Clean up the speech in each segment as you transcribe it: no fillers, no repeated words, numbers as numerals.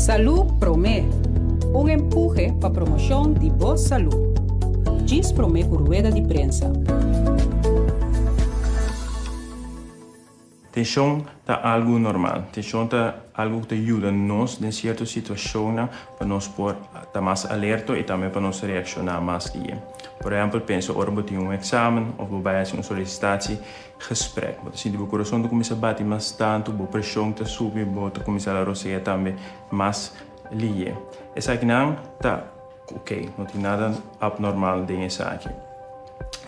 Salú Promé, un empuhe pa promoshon di bo salú. Djis promé ku rueda di prensa. Tenshon ta algu normal. Tenshon ta algu ku ta yuda nos den sierto situashonnan pa nos por ta mas alerto i tambe pa nos reakshoná mas lihe. Por ehèmpel, pensa ora bo tin un eksamen òf bo bai hasi un solisitatie gesprek. Bo ta sinti bo kurason ta kuminsá bati mas tantu, bo preshon ta subi, bo ta kuminsá la rosea tambe mas lihe. Esakinan ta ok, no tin nada abnormal den esaki.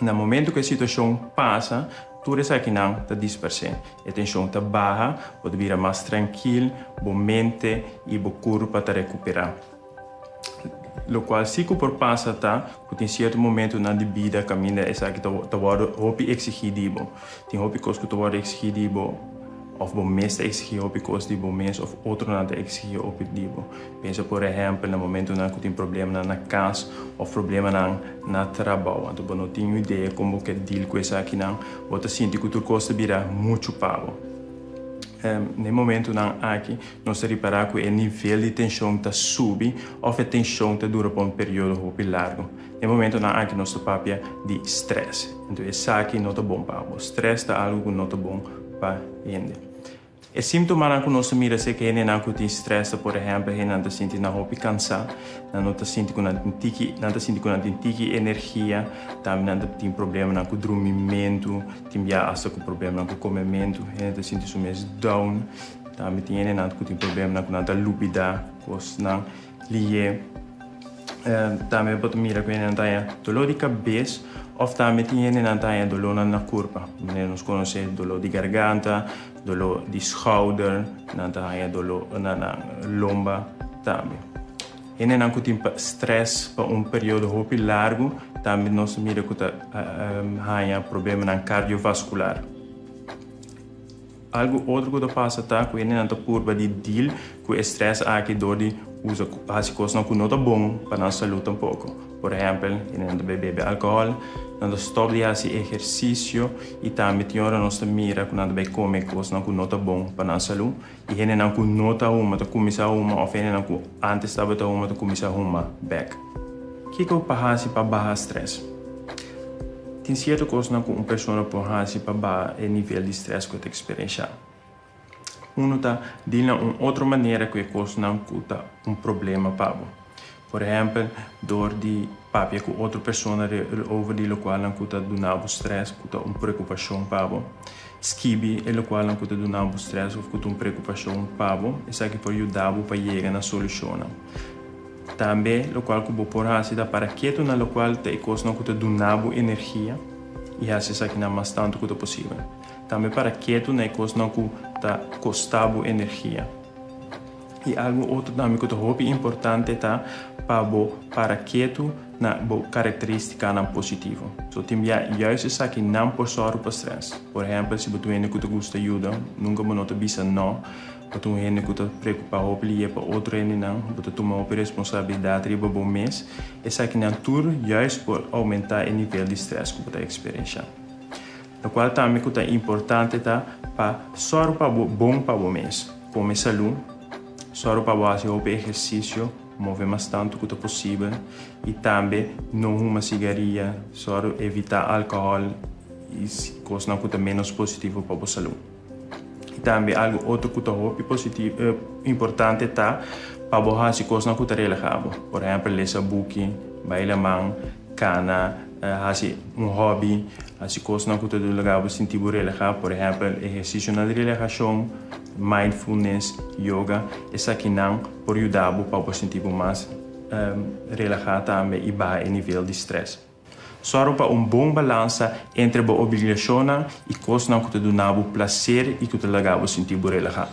Na momento ku e situashon pasa, tur esakinan ta dispersé. E tenshon ta baha, bo ta bira mas trankil, bo mente i bo kurpa ta rekuperá. Lokual si ku por pasa ta ku tin sierto momentunan di bida kaminda esaki ta ta wòrdu hopi eksigí di bo. Tin hopi kos ku ta wòrdu eksigí di bo òf bo mes ta eksigí hopi kos di bo mes òf otronan ta eksigí hopi di bo. Pensa por ehèmpel na momentunan ku tin problemanan na kas òf problemanan na trabou. Anto bo no tin un idea kon bo ke deal ku esakinan. Bo ta sinti ku tur kos ta bira muchu pa bo. Na e momentunan aki nos ta ripará ku e nivel di tenshon ta subi òf e tenshon ta dura pa un periodo hopi largu. Na e momentunan aki nos ta papia di strès. Enton esaki no ta bon pa bo. Strès ta algu ku no ta bon pa hende. E símtomanan ku nos ta mira si e hendenan ku tin strès ta por ehèmpel hendenan ta sinti nan hopi kansá, nan no ta sinti ku nan tin tiki, nan ta sinti ku nan tin tiki energia, tambe nan ta tin problemanan ku drumimentu, Tin bia asta ku problemanan ku komementu, hende ta sinti su mes down. Tambe tin hendenan ku tin problemanan ku nan ta lubidá kosnan lihé. Tambe bo ta mira ku hendenan ta haña doló di kabes òf tambe tin hendenan ta haña dolónan na kurpa. Manera nos konosé doló di garganta, doló di skouder, nan ta haña doló na nan lomba tambe. Hendenan ku tin strès pa un periodo hopi largu tambe nos ta mira ku ta haña problemanan kardiovaskular. Algu otro ku ta pasa ta ku hendenan ta purba di deal ku e strès aki dor di usa hasi kosnan ku no ta bon pa nan salú tampoko. Por ehèmpel, hendenan ta bai bebe alkohòl, nan ta stòp di hasi ehersisio i tambe tin ora nos ta mira ku nan ta bai kome kosnan ku no ta bon pa nan salú. I hendenan ku no ta huma ta kuminsá huma òf hendenan ku ántes tabata huma ta kuminsá huma bèk. Kiko pa hasi pa baha strès? Tin sierto kosnan ku un persona por hasi pa baha e nivel di strès ku e ta eksperenshá. Unu ta dil na un otro manera ku e kosnan ku ta un problema pa bo. Por ehèmpel, dor di papia ku otro persona over di lokualnan ku ta duna bo strès, ku ta un preokupashon pa bo. Skibi e lokualnan ku ta duna bo strès òf ku ta un preokupashon pa bo. Esaki por yuda bo pa yega na solushonnan. Tambe lokual ku bo por hasi ta para ketu na lokual ta e kosnan ku ta duna bo energia i hasi esakinan mas tantu ku ta posibel. Tambe para ketu na e kosnan ku ta kosta bo energia. I algu otro tambe ku ta hopi importante ta pa bo para ketu na bo karakteristikanan positivo. So tin bia juist esaki nan por sòru pa strès. Por ehèmpel si bo ta un hende ku ta gusta yuda, nunka bo no ta bisa nò. Bo ta un hende ku ta preokupá hopi lihe pa otro hendenan, bo ta tuma hopi responsabilidat riba bo mes. Esakinan tur juist por oumentá e nivel di strès ku bo ta eksperenshá. Lokual tambe ku ta importante ta pa sòru pa bo bon pa bo mes. Kome salú, sòru pa bo hasi hopi ehersisio, move mas tantu ku ta posibel i tambe no huma sigaria, sòru evitá alkohòl i kosnan ku ta ménos positivo pa bo salú. I tambe algu otro ku ta hopi positivo importante ta pa bo hasi kosnan ku ta relahá bo. Por ehèmpel lesa buki, bai laman, Kana, hasi un hobby, hasi kosnan ku ta laga bo sinti bo relahá, por ehèmpel ehersisionan di relahashon, mindfulness, yoga, esakinan por yuda bo pa bo sinti bo mas relahá tambe i baha e nivel di strès. Sòru pa un bon balansa entre bo obligashonnan i kosnan ku ta duna bo plaser i ku ta laga bo sinti bo relahá.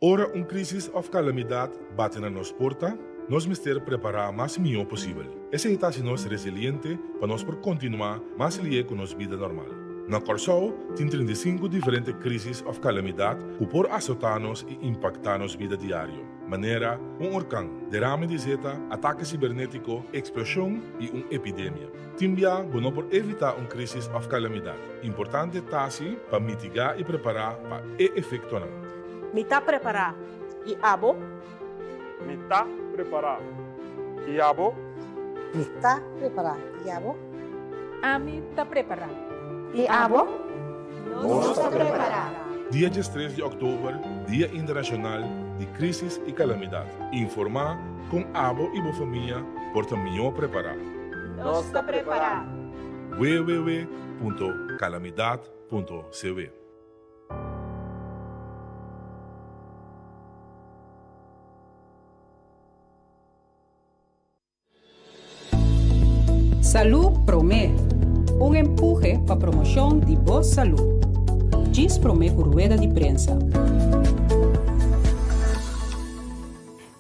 Ora un krísis òf kalamidat bati na nos porta, nos mester prepará mas mihó posibel. Esei ta hasi nos resiliente pa nos por kontinuá mas lié ku nos bida normal. Na Kòrsou tin 35 diferente krísis òf kalamidat ku por asotá nos i impaktá nos bida diario, manera un orkan, derame di zeta, atake sibernétiko, eksploshon i un epidemia. Tin bia bo no por evitá un krísis òf kalamidat. Importante ta si pa mitigá i prepará pa e efektonan. Mi ta prepará, i abo? Mi ta prepará, i abo? Mi ta prepará, i abo? Ami ta prepará, i abo? Nos ta prepará! Dia diestres di òktober, Dia Internashonal di Krísis i Kalamidat. Informá kon abo i bo famia por ta mihó prepará. Nos ta prepará! www.calamidad.cw. Salú Promé, un empuhe pa promoshon di bo salú. Djis promé ku rueda di prensa.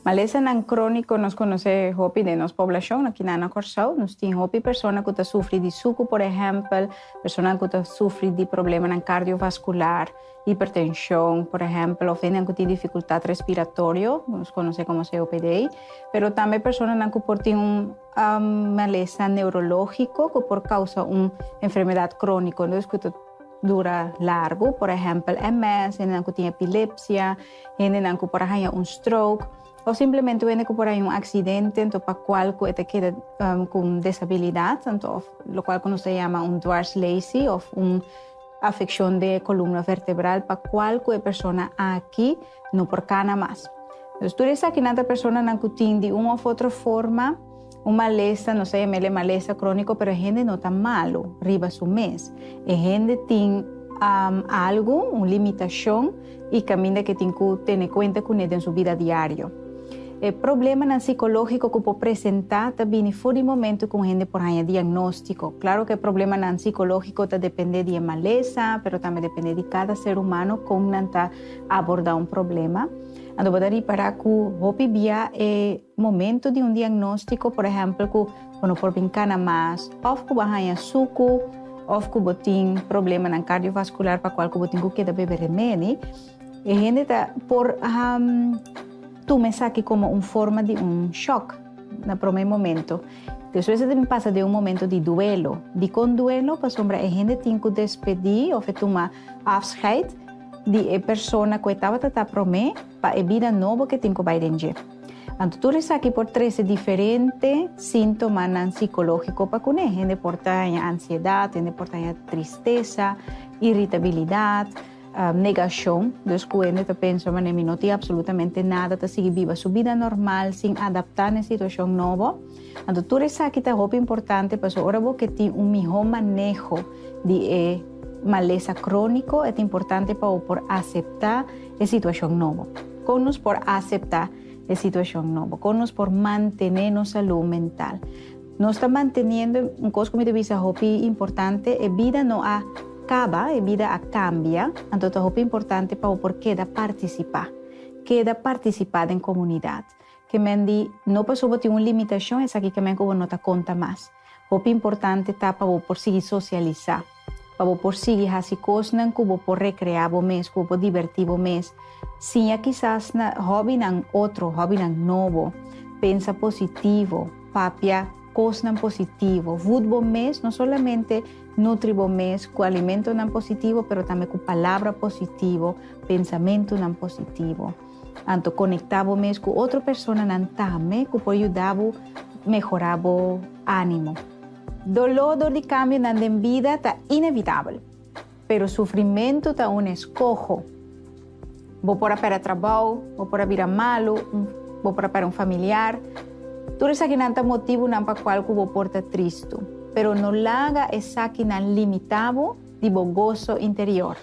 Malesanan króniko nos konosé hopi den nos poblashon aki na na Kòrsou. Nos tin hopi persona ku ta sufri di suku por ehèmpel, personanan ku ta sufri di problemanan kardiovaskular, hipertenshon por ehèmpel òf hendenan ku tin difikultat respiratorio, nos konosé komo COPD. Pero tambe personanan ku por tin un malesa neurológiko ku por kousa un enfermedat króniko, entonces ku ta dura largu, por ehèmpel MS, hendenan ku tin epilepsia, hendenan ku por a haña un stroke òf simplemente un hende ku por haña un aksidente anto pa kual ku e ta keda ku un desabilidat anto òf lokual ku nos ta yama un dwarslaesie òf un afekshon den e kolumna vertebral pa kual ku e persona aki no por kana mas. Dus tur esakinan ta personanan ku tin di un òf otro forma un malesa, nos ta yam'el e malesa króniko, pero e hende no ta malu riba su mes. E hende tin algu, un limitashon, i kaminda ku e tin ku tene kuenta kuné den su bida diario. E problemanan sikológiko ku por presentá ta bini for di momentu ku un hende por haña diagnóstiko. Klaro ku e problemanan sikológiko ta dependé di e malesa, pero tambe dependé di kada ser humano kon nan ta abordá un problema. Anto bo ta ripará ku hopi bia e momento di un diagnóstiko, por ehèmpel ku bo no por bin kana mas, òf ku bo a haña suku, òf ku bo tin problemanan kardiovaskular pa kual ku bo tin ku keda bebe remedi, e hende ta por tuma esaki komo un forma di un shòk na promé momento. Despues e ta bin pasa den un momento di duelo. Dikon duelo? Pasobra e hende tin ku despedí òf e tuma afscheid di e persona ku e tabata ta promé pa e bida nobo ku e tin ku bai den dje. Anto tur esaki por trese diferente síntomanan sikológiko pa kuné. Hende por ta haña ansiedat, hende por ta haña tristesa, iritabilidat, negashon. Dus ku hende ta pensa manera mi no tin apsolutamente nada, ta sigui biba su bida normal sin adaptá na e situashon nobo. Anto tur esaki ta hopi importante pasobra ora bo ke tin un mihó maneho di e malesa króniko e ta importante pa bo por aseptá e situashon nobo. Kon nos por aseptá e situashon nobo? Kon nos por mantené nos salú mental? Nos ta manteniendo, un kos ku mi ta bisa hopi importante, e bida no a kaba, e bida a kambia, anto ta hopi importante pa bo por keda partisipá, keda partisipá den komunidat. Ke men di, no pasobra bo tin un limitashon, esaki ke men ku bo no ta konta mas. Hopi importante ta pa bo por sigui sosialisá, pa bo por sigui hasi kosnan ku bo por rekreá bo mes, ku bo por dibertí bo mes. Siña kisas na hòbinan otro, hòbinan nobo. Pensa positivo, papia kosnan positivo. Vud bo mes, no solamente nutri bo mes ku alimentonan positivo, pero tambe ku palabra positivo, pensamentunan positivo. Anto konektá bo mes ku otro personanan tambe ku por yuda bo mehorá bo ánimo. Doló dor di kambionan den bida ta inevitabel, pero sufrimentu ta un eskoho. Bo por a pèrdè trabou, bo por a bira malu, bo por a pèrdè un familiar. Tur esakinan ta motibunan pa kual ku bo por ta tristu, pero no laga esakinan limitá bo di bo goso interior.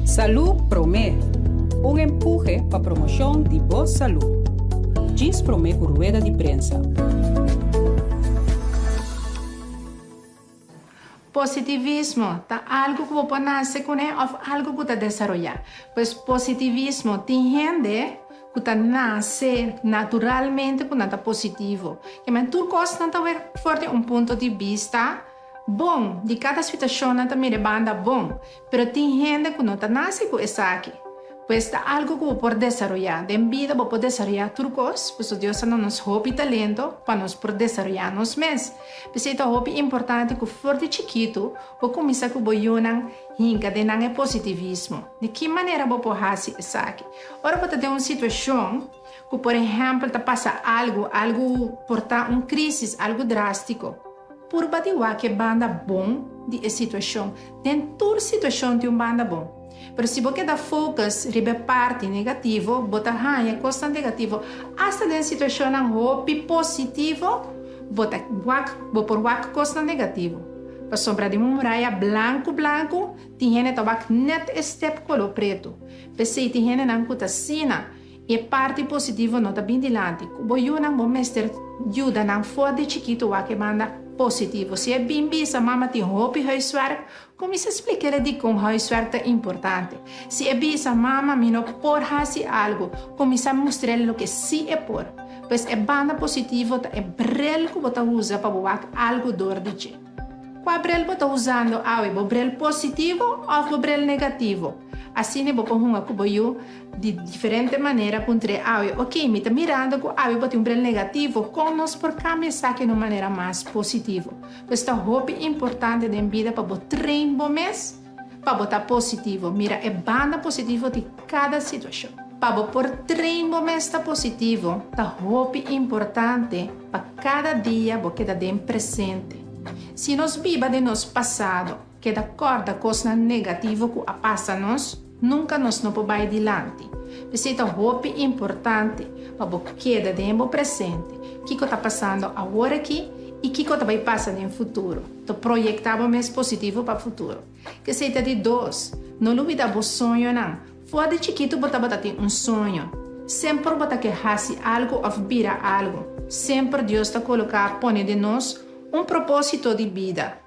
Salú Promé, un empuhe pa promoshon di bo salú. Djis promé ku rueda di prensa. Positivismo ta algu ku bo por nase kuné òf algu ku ta desaroyá. Pues positivismo tin hende ku ta nase naturalmente ku nan ta positivo. Ke men tur kos nan ta wek for di un punto di bista bon, di kada situashon nan ta mira e banda bon. Pero tin hende ku no ta nase ku esaki. Pues ta algu ku bo por desaroyá. Den bida bo por desaroyá tur kos, pasobra Dios a duna nos hopi talento pa nos por desaroyá nos mes. P'esei ta hopi importante ku for di chikitu bo kuminsá ku bo yunan hinka den nan e positivismo. Di ki manera bo por hasi esaki? Ora bo ta den un situashon ku por ehèmpel ta pasa algu, algu por ta un krísis, algu drástiko. Purba di wak e banda bon di e situashon. Den tur situashon tin un banda bon. Pero si bo keda focus riba e parti negativo, bo ta haña kosnan negativo. Asta den situashonnan hopi positivo, bo ta wak, bo por wak kosnan negativo. Pasobra den un muraya blanku blanku, tin hende ta wak nèt e step koló pretu. P'esei tin hendenan ku ta asina. E parti positivo no ta bin dilanti. Ku bo yunan bo mester yuda nan for di chikitu wak e banda positivo. Si e bin bisa mama tin hopi huiswerk, kuminsá splik'é dikon huiswerk ta importante. Si e bisa mama mi no por hasi algu, kuminsá mustr'é loke sí e por. Pues e banda positivo ta e brel ku bo ta usa pa bo wak algu dor di dje. Kua brel bo ta usando awe, bo brel positivo òf bo brel negativo? Asina bo por hunga ku bo yu di diferente manera puntr'é awe, Oké, mi ta mirando ku awe bo tin un brel negativo, kon nos por kambia esaki na un manera mas positivo? Pues ta hopi importante den bida pa bo train bo mes pa bo ta positivo, mira e banda positivo di kada situashon. Pa bo por train bo mes ta positivo, ta hopi importante pa kada dia bo keda den presente. Si nos biba den nos pasado, keda kòrda kosnan negativo ku a pasa nos, nunka nos no por bai dilanti. P'esei ta hopi importante pa bo keda den bo presente, kiko ta pasando awor aki i kiko ta bai pasa den futuro. Ta proyektá bo mes positivo pa futuro. Kesei ta di dos, no lubidá bo soñonan. For di chikitu bo tabata tin un soño. Semper bo ta ke hasi algu òf bira algu. Semper Dios ta koloká pone den nos un propósito di bida.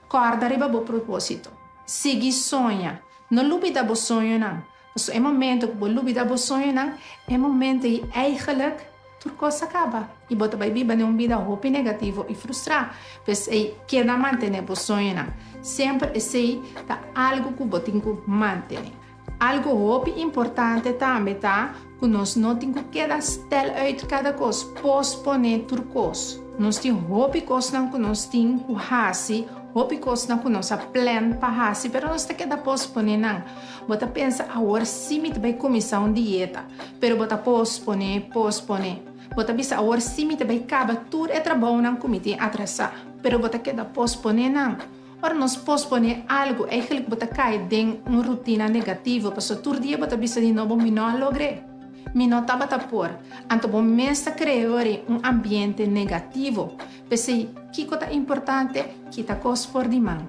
Kòrda riba bo propósito. Sigui soña. No lubidá bo soñonan. Pasobra e momento ku bo lubidá bo soñonan, e momento ei eigenlijk tur kos a kaba i bo ta bai biba den un bida hopi negativo i frustrá. P'esei, keda mantené bo soñonan. Semper esei ta algu ku bo tin ku mantené. Algu hopi importante tambe ta ku nos no tin ku keda stel uit kada kos, posponé tur kos. Nos tin hopi kosnan ku nos tin ku hasi, hopi kosnan ku nos a plan pa hasi, pero nos ta keda posponé nan. Bo ta pensa, Awor sí mi ta bai kuminsá un dieta, pero bo ta posponé, posponé. Bo ta bisa, Awor sí mi ta bai kaba tur e trabounan ku mi tin atrasá, pero bo ta keda posponé nan. Ora nos posponé algu, eigenlijk bo ta kai den un rutina negativo, pasobra tur dia bo ta bisa di nobo, Mi no a logr'é. Mi no tabata por. Anto bo mes ta krea ori un ambiente negativo. P'esei, kiko ta importante? Kita kos for di man.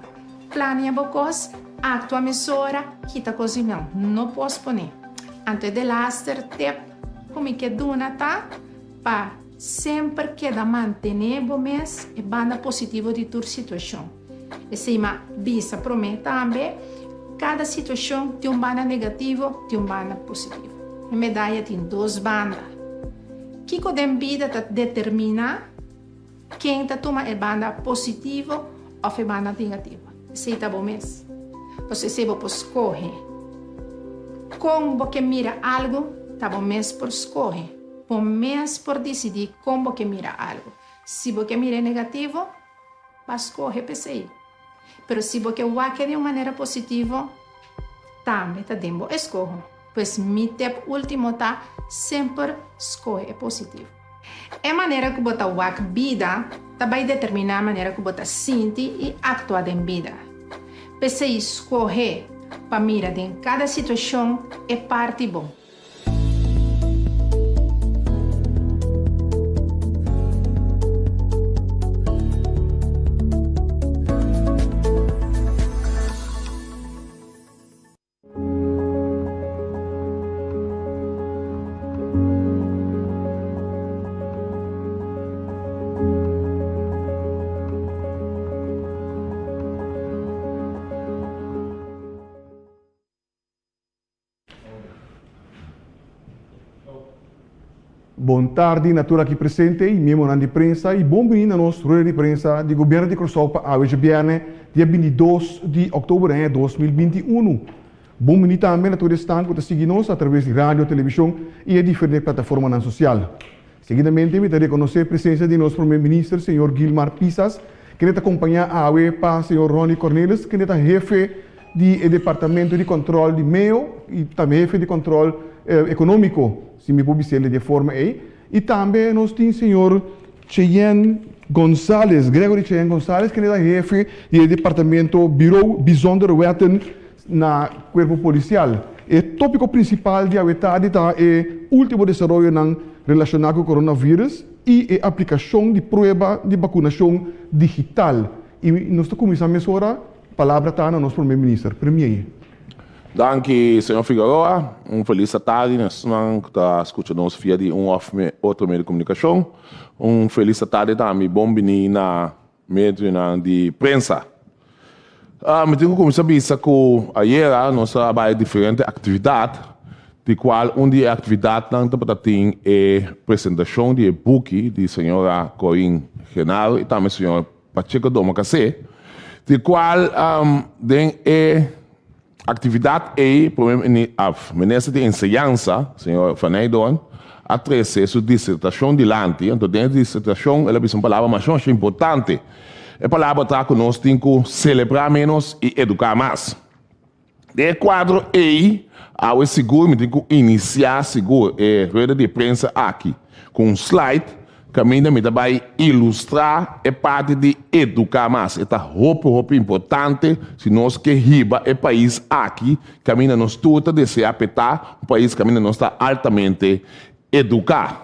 Plania bo kos, aktua mesora, kita kos di man. No posponé. Anto e delaster tep ku mi ke duna ta pa semper keda mantené bo mes e banda positivo di tur situashon. Esei m'a bisa promé tambe, kada situashon tin un banda negativo, tin un banda positivo. E medaya tin dos banda. Kiko den bida ta determiná ken ta tuma e banda positivo òf e banda negativo? Esei ta bo mes. Pasobra esei bo por skohe. Kon bo ke mira algu ta bo mes por skohe. Bo mes por disidí kon bo ke mira algu. Si bo ke mira e negativo, ba skohe p'esei. Pero si bo ke wak-e di un manera positivo, tambe ta den bo eskoho. Pues mi tep último ta, semper skohe e positivo. E manera ku bo ta wak bida ta bai determiná manera ku bo ta sinti i aktua den bida. P'esei skohe pa mira den kada situashon e parti bon. Bon tardi na tur aki presente y miembronan di prensa y bon bini na nos rueda di prensa di Gobierno di Corsou pa awe djabierne dia 22 di october aña 2021. Bon bini tambe na tur esnan cu ta sigui nos a traves di radio, television y e diferente plataformanan social. Seguidamente mi ta reconoce presencia di nos Prome Minister señor Gilmar Pisas kende ta compaña awe pa señor Ronny Cornelis kende ta hefe di e departamento di control di meo y tambe hefe di control economico, si mi por bisele di e forma ey. Y tambe nos tin señor Cheyenne Gonzalez, Gregory Cheyenne Gonzalez, kende ta hefe di e departamento Bureau Bijzondere Wetten na Cuerpo Policial. E topico principal di awe tardi ta e ultimo desaroyonan relaciona cu coronavirus y e aplicacion di prueba di vacunacion digital. Y nos ta cuminsa mesora, palabra ta na nos Prome Minister. Premier. Danki señor Figueroa. Un felis atardi na esnan ku ta skucha nos via di un òf otro medio di komunikashon. Un felis atardi tambe bon bini na medionan di prensa. Mi tin ku kuminsá bisa ku ayera nos a bai diferente aktividat, di kual un di e aktividatnan tabata tin e presentashon di e buki di señora Corinne Genaro i tambe señor Pacheco Domacassé, di kual den e aktividat ei Prome Minister di Enseñansa, señor Van Heydoorn, a trese su disertashon dilanti. Anto den e disertashon el a bisa un palabra masha masha importante. E palabra ta ku nos tin ku selebrá ménos i eduká mas. Den e kuadro ei, awe sigur mi tin ku inisiá sigur e rueda di prensa aki ku un slide kaminda mi ta bai ilustrá e parti di eduká mas. E ta hopi hopi importante si nos ke hiba e pais aki kaminda nos tur ta deseá p'e ta, un pais kaminda nos ta altamente eduká.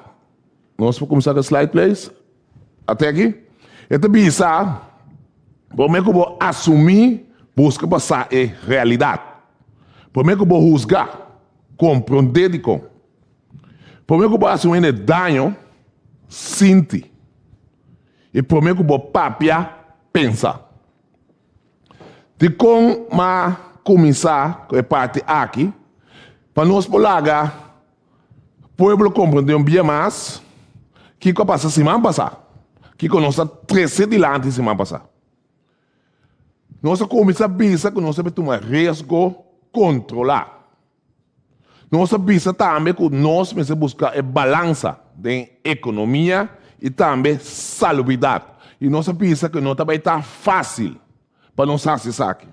Nos por kuminsá ku e slide please? Ate aki, e ta bisa, Promé ku bo asumí, buska pa sa e realidat. Promé ku bo husga, komprondé dikon. Promé ku bo hasi un hende daño, sinti. I promé ku bo papia, pensa. Dikon m'a kuminsá ku e parti aki? Pa nos por laga Pueblo komprendé un bia mas kiko a pasa siman pasá, kiko nos a trese dilanti siman pasá. Nos a kuminsá bisa ku nos a tuma riesgo kontrolá. Nos a bisa tambe ku nos mester buska e balansa den ekonomia i tambe salubridat. I nos a bisa ku no ta bai ta fásil pa nos hasi esaki.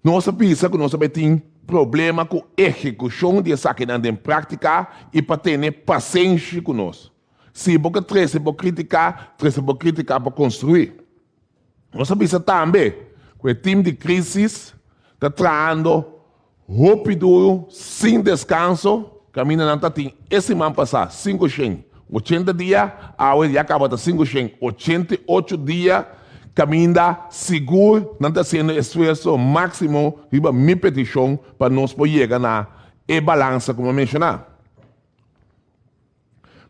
Nos a bisa ku nos a bai tin problema ku ehekushon di esakinan den práktika i pa tene pasenshi ku nos. Si bo ke trese bo krítika, trese bo krítika pa konstruí. Nos a bisa tambe ku e tim di krísis ta trahando hopi duru sin deskanso, kaminda nan ta tin e siman pasá 580 dia, awe ya kaba ta 588 dia. Kaminda sigur nan ta hasiendo esfuerso máksimo riba mi petishon pa nos por yega na e balansa ku mi a menshoná.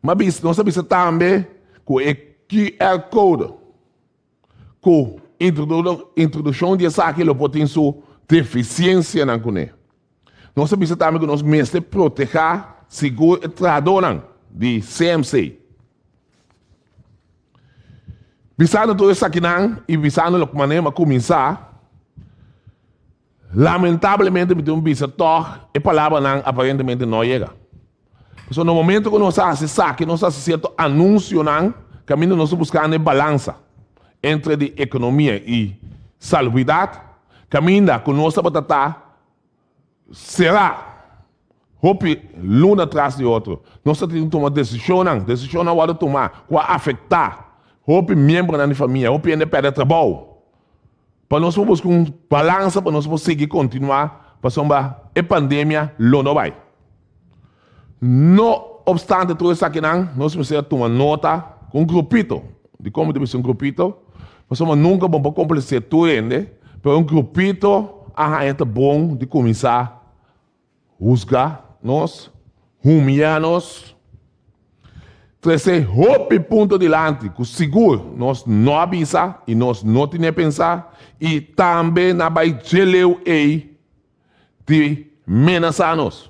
Ma bisa, nos a bisa tambe ku e QR code ku introdukshon di esaki lo por tin su defisiensianan kuné. Nos a bisa tambe ku nos mester protehá sigur e trahadónan di CMC. Bisando tur esakinan i bisando loke manera mi a kuminsá, lamentablemente mi tin ku bisa tòg e palabranan aparentemente no a yega. Pasobra na momento ku nos a hasi esaki, nos a hasi sierto anunsionan kaminda nos ta buskando e balansa entre di ekonomia i salubridat, kaminda ku nos tabata ta Será? Hopi luna tras di otro, nos ta tin tuma desishonnan, desishonnan wòrdu tumá ku a afektá hopi miembronan di famia, hopi hende pèrdè trabou. Pa nos por buska un balansa pa nos por sigui kontinuá pasobra e pandemia lo no bai. No opstante tur esakinan, nos mester a tuma nota ku un grupito, dikon mi ta bisa un grupito? Pasobra nunka bo por komplesé tur hende, pero un grupito a haña ta bon di kuminsá husga nos, humiá nos, trese hopi punto dilanti ku sigur nos no a bisa i nos no tene pensá, i tambe nan bai dje leu ei di menasá nos.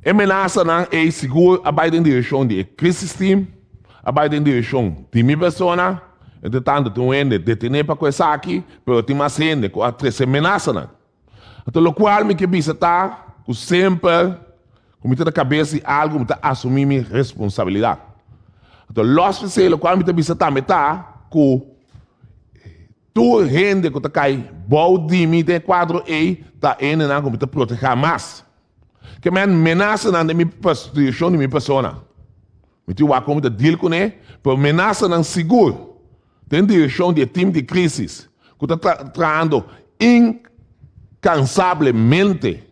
E menasanan ei sigur a bai den direkshon di e crisis team, a bai den direkshon di mi persona. Entretanto tin un hende detené pa ku esaki, pero tin mas hende ku a trese menasanan. Anto lokual mi ke bisa ta ku semper ku mi ta na kabes di algu mi ta asumí mi responsabilidat. Anto lòs p'esei lokual mi ta bisa tambe ta ku tur hende ku ta kai bou di mi den e kuadro ei ta hendenan ku mi ta protehá mas. Ke men menasanan den mi direkshon di mi persona. Mi tin wak kon mi ta deal kuné, pero menasanan sigur den direkshon di e tim di krísis ku ta trahando inkansablemente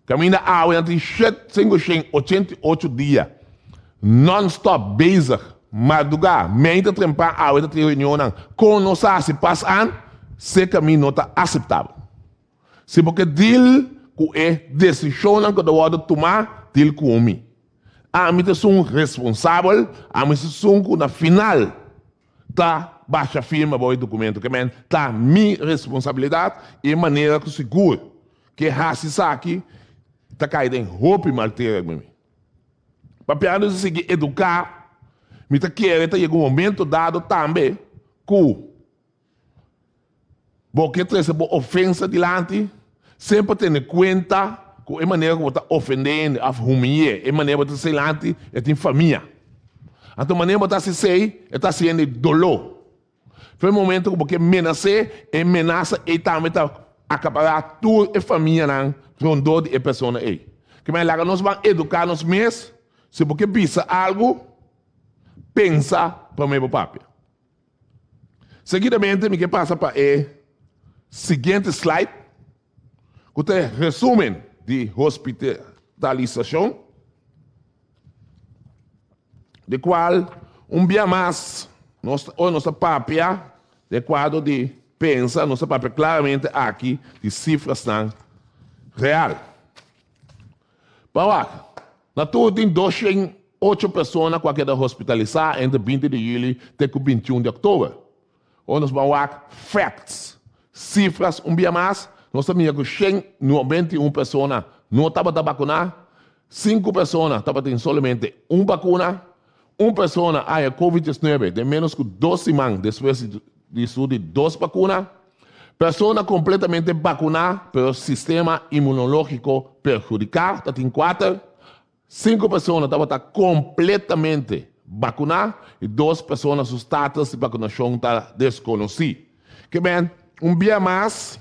kaminda awe nan tin 588 dia nònstòp bezig mardugá mei ta trempan awe ta tin reunionnan kon nos a hasi pas an serka mi no ta aseptabel. Si bo ke deal ku e desishonnan ku ta wòrdu tumá, deal ku mi. Ami ta esun responsabel, ami ta esun ku na final ta basha firma bou e dokumento. Ke men ta mi responsabilidat i e manera ku sigur ke hasi esaki ta kai den hopi mal tera ku mi. Papiando di sigui eduká, mi ta kere ta yega un momento dado tambe ku. Bo ke trese bo ofensa dilanti? Semper tene kuenta ku e manera ku bo ta ofendé hende òf humiy'é, e manera bo ta hasi dilanti e tin famia. Anto manera bo ta hasi esei, e ta hasi hende doló. Fe momento ku bo ke menas'é, e menasa ei tambe ta akapará tur e famianan rondó di e persona ei. Ke manera laga nos ban eduká nos mes, si bo ke bisa algu, pensa promé bo papia. Seguidamente mi ke pasa pa e siguiente slide ku ta e resumen di hospitalisashon, di kual un bia mas nos ora nos ta papia den kuadro di pensa nos ta papia klaramente aki di sifrasnan real. Pa wak, na tur tin 208 persona ku a keda hospitalisá entre 20 di yüli te ku 21 di òktober. Ora nos ban wak facts, sifras un bia mas, nos ta mira ku 191 persona no tabata bakuná, sinku persona tabatin solamente un bakuna, un persona a haña covid 19 den ménos ku dos siman despues di su di dos bakuna. Persona kompletamente bakuná pero sistema inmunológiko perhudiká ta tin kuater. Sinku persona tabata kompletamente bakuná i dos persona su status di bakunashon ta deskonosí. Ke men, un bia mas,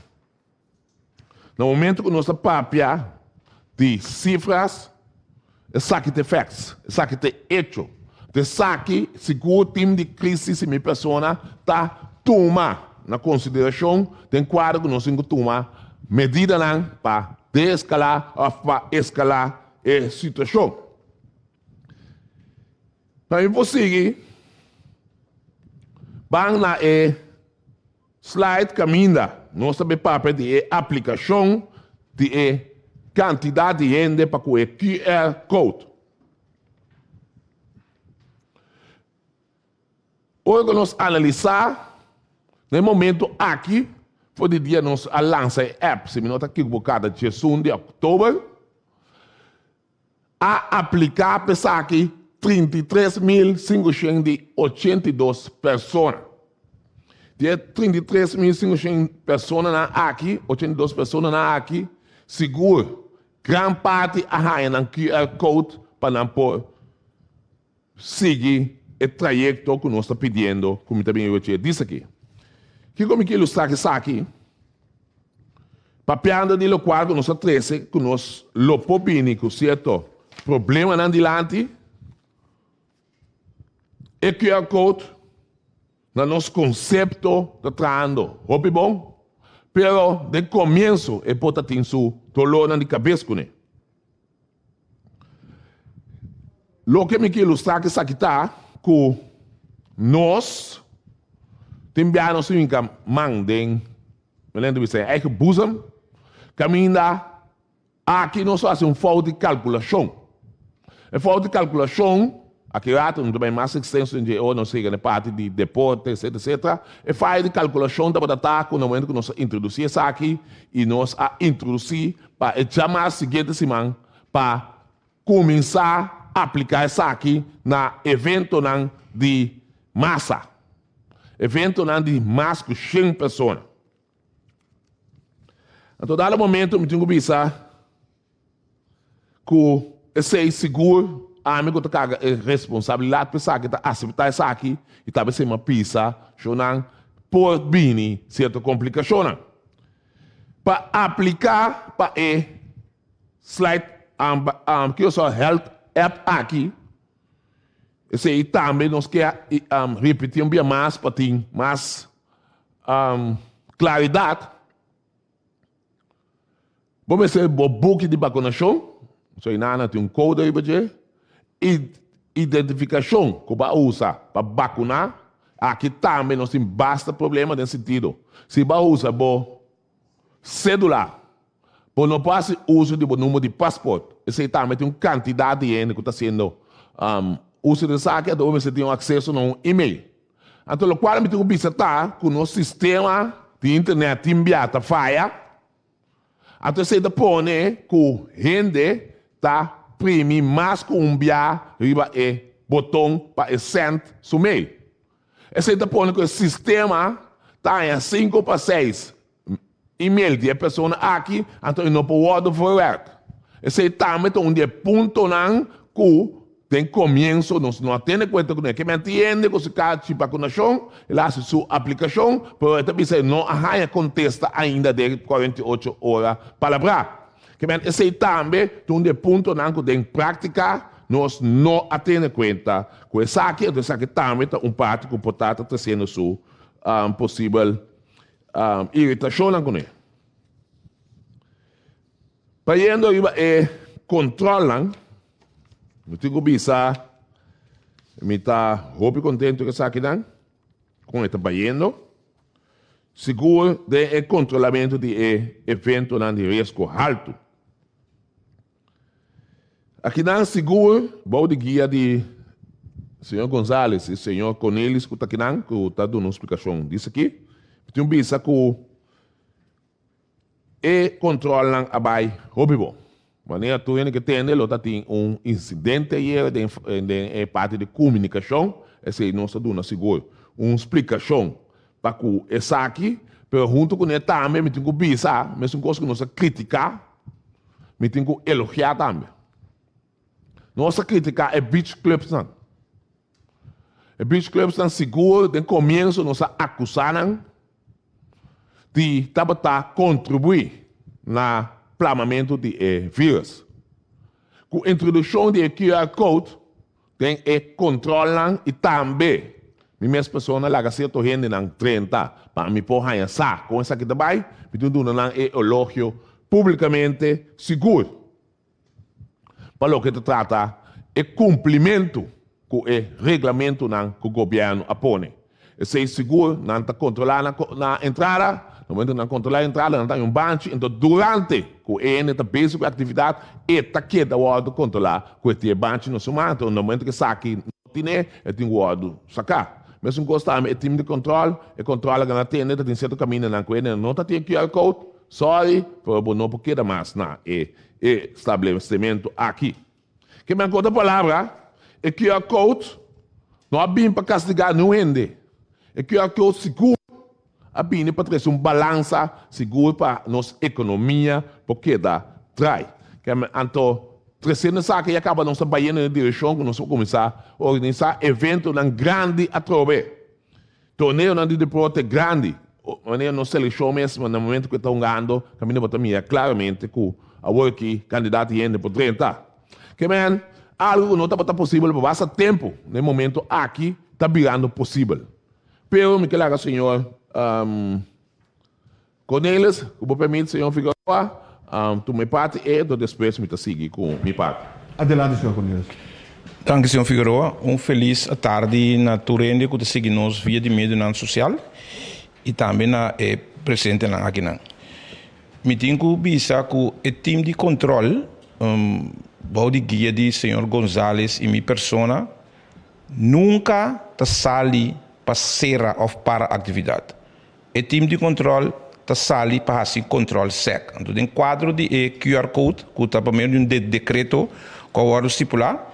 na momento ku nos ta papia di sifras, esaki ta e facts, esaki ta e echo. Ta esaki sigur tim di krisis i mi persona ta tuma na konsiderashon den kuadro ku nos tin ku tuma medidanan pa deeskalá òf pa eskalá e situashon. Pa mi por sigui ban na e Slide kaminda nos ta bay papia di e aplikashon di e kantidat di hende pa ku e QR code. Ora ku nos analisá na e momento aki for di dia nos a lansa e app, si mi no ta ekivoká ta 11 di òktober, A apliká pa esaki 33.582 persona. Di e 33.500 personanan aki, 82 personanan aki, sigur gran parti a haña nan QR code pa nan por sigui e trayekto ku nos ta pidiendo ku mi ta bin riba dje aki. Kiko mi ke ilustrá ku esaki? Papiando di lokual ku nos a trese ku nos lo por bini ku sierto problemanan dilanti, e QR code na nos konsepto ta trahando hopi bon, pero den komienso e por ta tin su dolornan di kabes kuné. Loke mi ke ilustrá ku esaki ta ku nos tin biaha nos tin hinka man den, mi lente bisa, e eigen boezem, kaminda aki nos a hasi un fout di kalkulashon. E fout di kalkulashon, aki rato no ta bai mas ekstenso den dje ora nos yega na e parti di deporte etcetera etcetera, e fayo di kalkulashon tabata ta ku na momento ku nos a introdusí esaki i nos a introdusí pa e djamas siguiente siman pa. kuminsá apliká esaki na eventonan di masa, eventonan di mas ku shen persona. Anto dado momento mi tin ku bisa ku esei sigur ami ku ta karga e responsabilidat pa esaki ta aseptá esaki i ta bisei mi a pisa shownan por bini sierto komplikashonnan. Pa apliká pa e slide Curaçao Health App aki esei tambe nos ke ripití un bia mas pa tin mas klaridat. Bo mester bo buki di bakunashon, so inana tin un kode riba dje, i identifikashon ku bo a usa pa bakuná. Aki tambe nos tin basta problema den sentido, si bo a usa bo sédula, bo no por hasi uso di bo number di pasport. Esei tambe tin un kantidat di hende ku ta hasiendo uso di esaki, anto bo mester tin un akseso na un email. Anto lokual mi tin ku bisa ta ku nos sistema di internet tin bia ta faya, anto esei ta pone ku hende ta primi mas ku un bia riba e boton pa e send su mail. Esei ta pone ku e sistema ta haña sinku pa seis email di e persona aki, anto e no por wòrdu verwerk. Esei tambe ta un di e puntonan ku den komienso nos no a tene kuenta kuné. Ke men tin hende ku su karchi bakunashon, el a hasi su aplikashon, pero e ta bisa e no a haña kontesta ainda den 48 ora palabrá. Ke men esei tambe ta un di e puntonan ku den práktika nos no a tene kuenta ku esaki, anto esaki tambe ta un parti ku por ta ta tresiendo su posibel Iritashonnan kuné. Bayendo riba e kontrolnan, mi tin ku bisa mi ta hopi kontentu ku esakinan, kon e ta bayendo. Sigur den e kontrolamentu di e eventonan di riesgo haltu. Akinan sigur bou di guia di señor Gonzales i señor Cornelis ku ta akinan ku ta duna un splikashon di esaki. Mi tin bisa ku e kontrolnan a bai hopi bon. Manera tur hende ke tende lo ta tin un insidente ayera den den e parti di komunikashon, esei nos ta duna sigur un splikashon pa ku esaki, pero huntu kuné tambe mi tin ku bisa mesun kos ku nos a kritiká. Mi tin ku elogiá tambe. Nos a kritiká e beach clubsnan. E beach clubsnan sigur den komienso nos a akusá nan di tabata kontribuí na plamamentu di e virus. Ku introdukshon di e QR code Den e controlnan y tambe mi mes persona laga cierto hendenan drenta pa mi por haña sa con esaki ta bay, mi tin duna nan e elogio publicamente sigur pa loke ta trata e cumplimento cu e reglamentonan cu gobierno a pone. Esey sigur nan ta controla na na entrada, na momento nan controla e entrada nan ta haña un banchi, enton durante cu e hende ta bezig cu e actividad e ta keda wordo controla cu e tin e banchi na su man, enton na momento cu esaki no tine e tin wordo saca. Mesun cos tambe e team di control, e controla cu nan a tende ta tin cierto camindanan cu hende no ta tin e QR code, sorry pero bo no por keda mas na e establecimento aki. Ke men ku otro palabra, e QR code no a bini pa kastigá niun hende. E QR code sigur a bini pa trese un balansa sigur pa nos ekonomia por keda drai. Ke men anto tresiendo esaki ya kaba nos ta bayendo den e direkshon ku nos por kuminsá organisá eventonan grandi atrobe. Torneonan di deporte grandi, manera nos selekshon mes na momento ku e ta hungando kaminda bo ta mira klaramente ku awor aki kandidat di hende por drenta. Ke men, algu ku no tabata posibel pa basta tempu na e momento aki ta birando posibel. Pero mi ke laga señor Cornelis, ku bo permit señor Figueroa, tuma e parti e, enton despues mi ta sigui ku mi parti. Adelante señor Cornelis. Danki señor Figueroa. Un felis atardi na tur hende ku ta sigui nos via di medionan sosial i tambe na e presentenan akinan. Mi tin ku bisa ku e tim di kontrol bou di guia di señor Gonzales i mi persona nunka ta sali pa sera òf para aktividat. E tim di kontrol ta sali pa hasi kontrol sèk. Anto den kuadro di e QR code ku ta pa medio di un dekreto ku a wòrdu stipulá.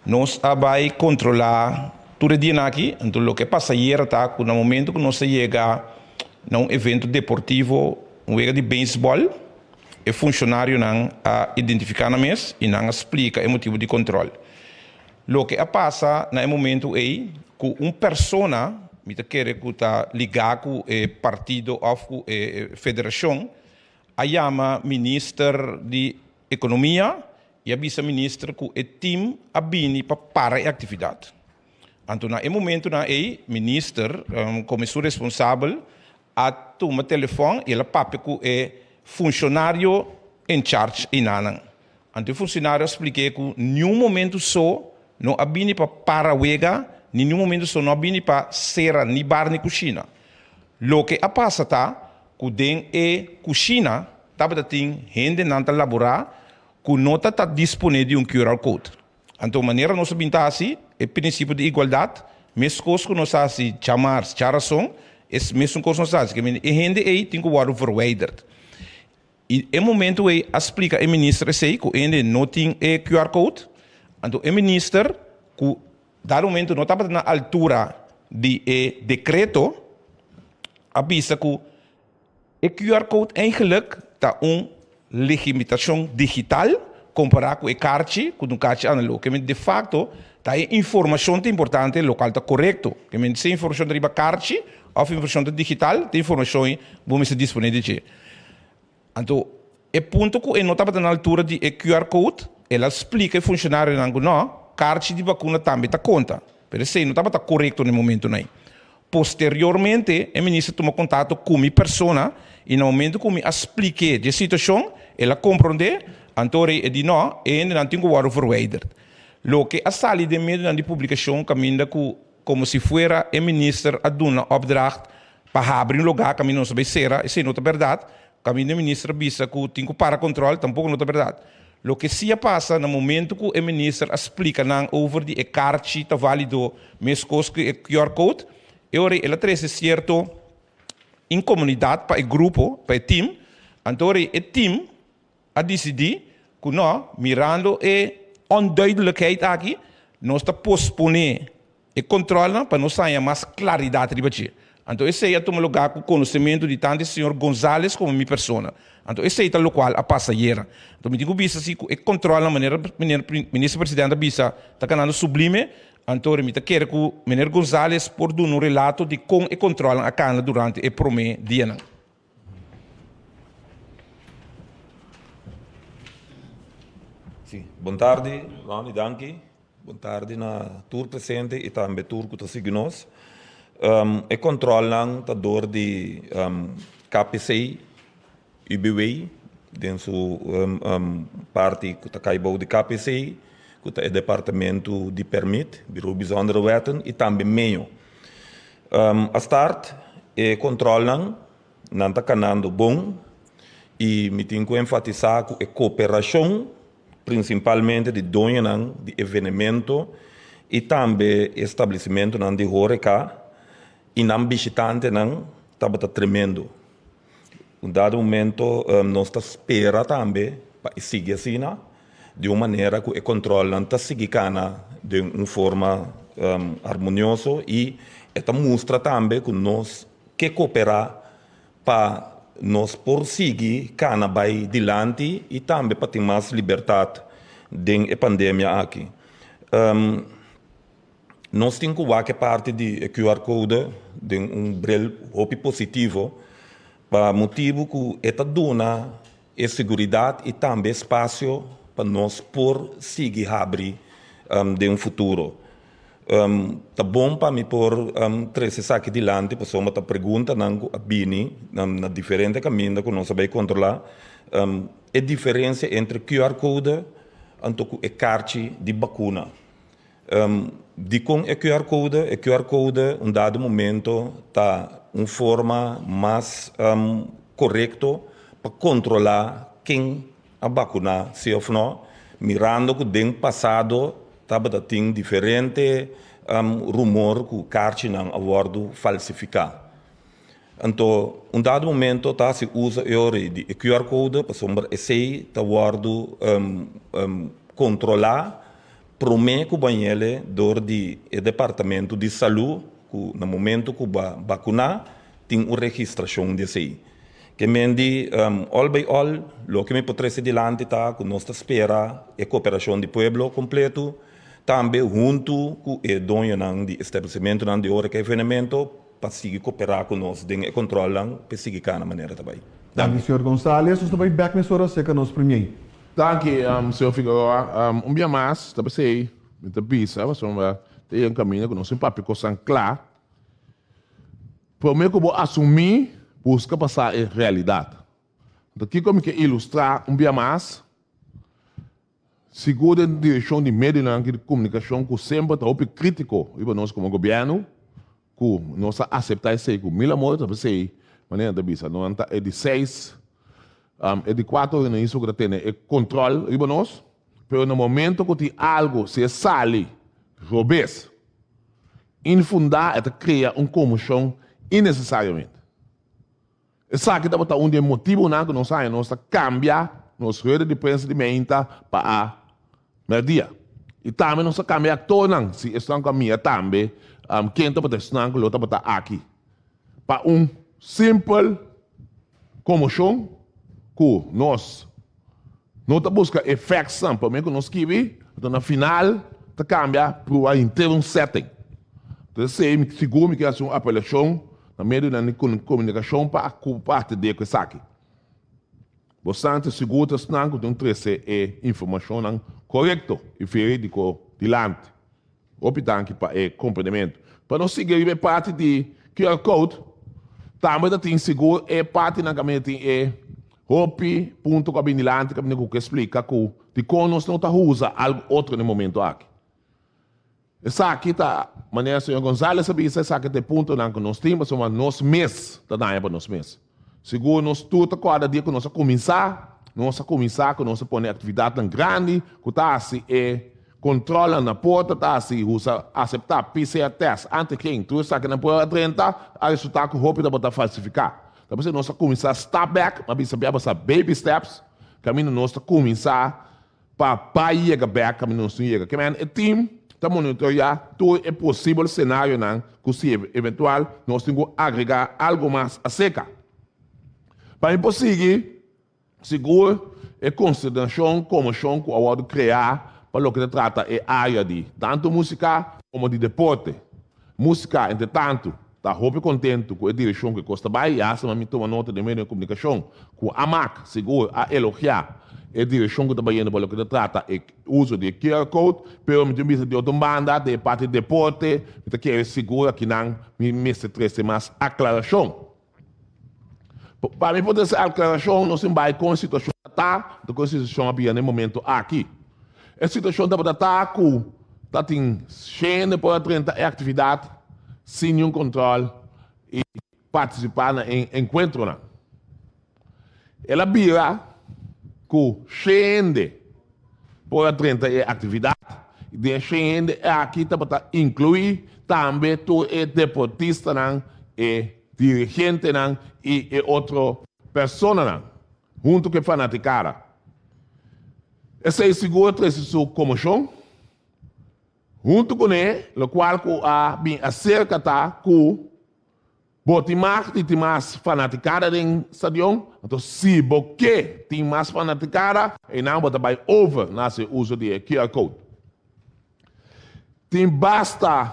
Nos a bai kontrolá tur e dianan aki, anto loke a pasa ayera ta ku na momento ku nos a yega na un evento deportivo, un wega di beisbòl, e funshonarionan a identifiká nan mes i nan a splika e motibu di kontrol. Loke a pasa na e momento ei ku un persona, mi ta kere ku ta ligá ku e partido òf ku e federashon, a yama minister di Ekonomia i a bisa minister ku e tim a bini pa para e aktividat. Anto na e momentunan ei minister komo esun responsabel a tuma telefòn i el a papia ku e funshonario en charge einanan. Anto e funshonario a splik'é ku niun momentu so no a bini pa para wega ni niun momentu so no a bini pa sera ni bar ni kushina. Loke a pasa ta ku den e kushina tabata tin hendenan ta laborá ku no ta ta disponé di un QR code. Anto manera nos a bin ta hasi e prinsipio di igualdat, meskos ku nos a hasi djamars, djarason, e mesun kos nos a hasi. E hende ei tin ku wòrdu verwijderd. I e momento ei a splika e minister esei ku hende no tin e QR code. Anto e minister ku dado momento no tabata na altura di e dekreto a bisa ku E QR code eigenlijk ta un legimitacion digital compara cu e karchi, cu ta un karchi analoog. Ke men de facto ta e informacion ta importante locual ta corecto. Ke men si e informacion ta riba karchi of informacion ta digital, ta informacion ei bo mester dispone di dje. Anto e punto cu e no tabata na altura di e QR code, el a splica e funcionarionan cu no, karchi di vacuna tambe ta conta. Pero esey no tabata corecto na e momentonan ei. Posteriormente e minister tuma kontakto ku mi persona i na momento ku mi a splik'é di e situashon, el a komprondé, anto rei e di no, e hendenan tin ku wòrdu verwijderd. Loke a sali den medionan di publikashon kaminda ku komo si fuera e minister a duna opdracht pa habri un lugá kaminda nos a bai sera, esei no ta bèrdat. Kaminda e minister a bisa ku tin ku para kontròl, tampoko no ta bèrdat. Loke si a pasa na momento ku e minister a splika nan over di e karchi ta valido meskos ku e QR code, e ora ei el a trese sierto inkomunidat pa e grupo, pa e tim. Anto ora ei e tim a disidí ku no, mirando e onduidelijkheid aki, nos ta posponé E controlnan pa nos haña mas claridad riba dje. Anto esey a tuma lugar cu conocemento di tanto e señor Gonzales como mi persona. Anto esey ta locual a pasa ayera. Anto mi tin cu bisa si cu e controlnan manera meneer Minister President a bisa ta ganando sublime. Anto mi ta kere cu meneer Gonzales por duna un relato di con e controlnan a cana durante e prome dianan. Sí, bon tardi, Ronnie, danki. Bon tardi na tur presente i tambe tur ku ta sigui nos. E kòntròlnan ta dor di KPC, UBW, den su parti ku ta kai bou di KPC, ku ta e departamentu di pèrmit, Bureau Bijzondere Wetten, i tambe meo. A start e kòntròlnan, nan ta kanando bon i mi tin ku enfatisá ku e koperashon prinsipalmente di doñonan di evenemento i tambe establesimentunan di hóreka i nan bishitantenan tabata tremendo. Un dado momento nos ta spera tambe pa e sigui asina di un manera ku e kòntròlnan ta sigui kana den un forma armonioso i e ta mustra tambe ku nos ke koperá pa nos por sigui kana bai dilanti i tambe pa tin mas libertat den e pandemia aki. Nos tin ku wak e parti di e QR code den un bril hopi positivo pa motibu ku e ta duna e seguridat i tambe espasio pa nos por sigui habri den un futuro. Ta bon pa mi por trese esaki dilanti pasobra ta preguntanan ku a bini na diferente kaminda ku nos a bai kontrolá e diferensia entre QR code anto ku e karchi di bakuna. Dikon e QR code? E QR code un dado momento ta un forma mas korekto pa kontrolá ken a bakuná si òf nò, mirando ku den pasado tabata tin diferente rumor ku karchinan a wòrdu falsifiká. Anto un dado momento ta hasi uso e ora di e QR code pasobra esei ta wòrdu. kontrolá promé ku bañ'ele dor di e departamento di salú ku na momento ku ba bakuná tin un registrashon di esei. Ke men di all by all loke mi por trese dilanti ta ku nos ta spera e koperashon di pueblo kompleto tambe huntu ku e doñonan di establesimentonan di ora ku evenemento pa sigui koperá ku nos den e kontrolnan pa e sigui kana manera ta bai. Danki señor Gonzales. Nos ta bai bek mesora serka nos premier. Danki señor Figueroa. Un bia mas ta p'esei mi ta bisa pasobra ta yega un kaminda ku nos tin papia kosnan kla. Promé ku bo asumí, buska pa sa e realidat. Anto kiko mi ke ilustrá un bia mas? Sigur den direkshon di medionan di komunikashon ku semper ta hopi krítiko riba nos komo gobièrnu, ku nos a aseptá esei ku mil amor, ta p'esei manera nan ta bisa, nan ta e di seis, e di kuater organismo ku ta tene e kontròl riba nos, pero na momento ku tin algu si e sali robes, Infundá e ta krea un konmoshon innesesariamente. Esaki tabata un di e motibunan ku nos haña nos ta kambia nos rueda di prensa di meinta pa a mèrdia. I tambe nos a kambia e aktornan, si esnan ku a mira tambe ken tabata esnan ku lo tabata aki. Pa un simpel konmoshon ku nos No ta buska e factsnan prome ku nos skibi, anto na final ta kambia pruba henter un setting. Entonces esei mi sigur mi ke hasi un apelashon na medionan di komunikashon pa pa atendé ku esaki. Bosnan ta sigur ta esnan ku tin trese e informashonnan korekto i veridiko dilanti. Hopi danki pa e komprendementu. Pa nos sigui riba e parti di QR code, tambe ta tin sigur e partinan kaminda tin e hopi punto ku a bini dilanti kaminda ku ke splika ku dikon nos no ta usa algu otro na e momento aki. Esaki ta, manera señor Gonzales a bisa, esaki ta e puntonan ku nos tin pasobra nos mes ta daña pa nos mes. Sigur nos tur ta kòrda dia ku nos a kuminsá, nos a kuminsá ku nos a pone aktividatnan grandi ku ta hasi e kontròlnan na porta, ta hasi usa aseptá PCR tèst, antigen, tur esakinan por a drenta, a resultá ku hopi tabata falsifiká. Ta p'esei nos a kuminsá stap bèk, m'a bisa bia basá baby steps, kaminda nos ta kuminsá pa bai yega bèk kaminda nos tin yega. Ke manera e tim ta monitoreá tur e posibel senarionan ku si eventual nos tin ku agregá algu mas aserka. Pa mi por sigui, sigur e konsiderashon komoshon ku a wòrdu kreá pa loke ta trata e área di tantu músika komo di deporte. Músika, entretantu, ta hopi kontentu ku e direkshon ku e kos ta bai i asta mi tuma nota den medio di komunikashon ku Amak sigur a elogiá e direkshon ku ta bayendo pa loke ta trata e uso di e QR code, pero mi tin bisa di otro banda den e parti di deporte mi ta kere sigur akinan mi mester trese mas aklarashon. Pa mi por trese aklarashon nos tin bai kon e situashon ta ta, anto kon e situashon a bira na e momento aki. E situashon tabata ta ku ta tin shende por a drenta e aktividat sin niun kontròl i partisipá na e enkuentronan. El a bira ku shende por a drenta e aktividat i den e shende aki tabata inkluí tambe tur e deportistanan, e dirigentenan i e otro personanan huntu ku e fanatikada. Esei sigur a trese su komoshon. Huntu kuné, lokual ku a bin aserka ta ku bo tin mag di tin mas fanatikada den stadion, anto si bo ke tin mas fanatikada, einan bo ta bai over na hasi uso di e QR code. Tin basta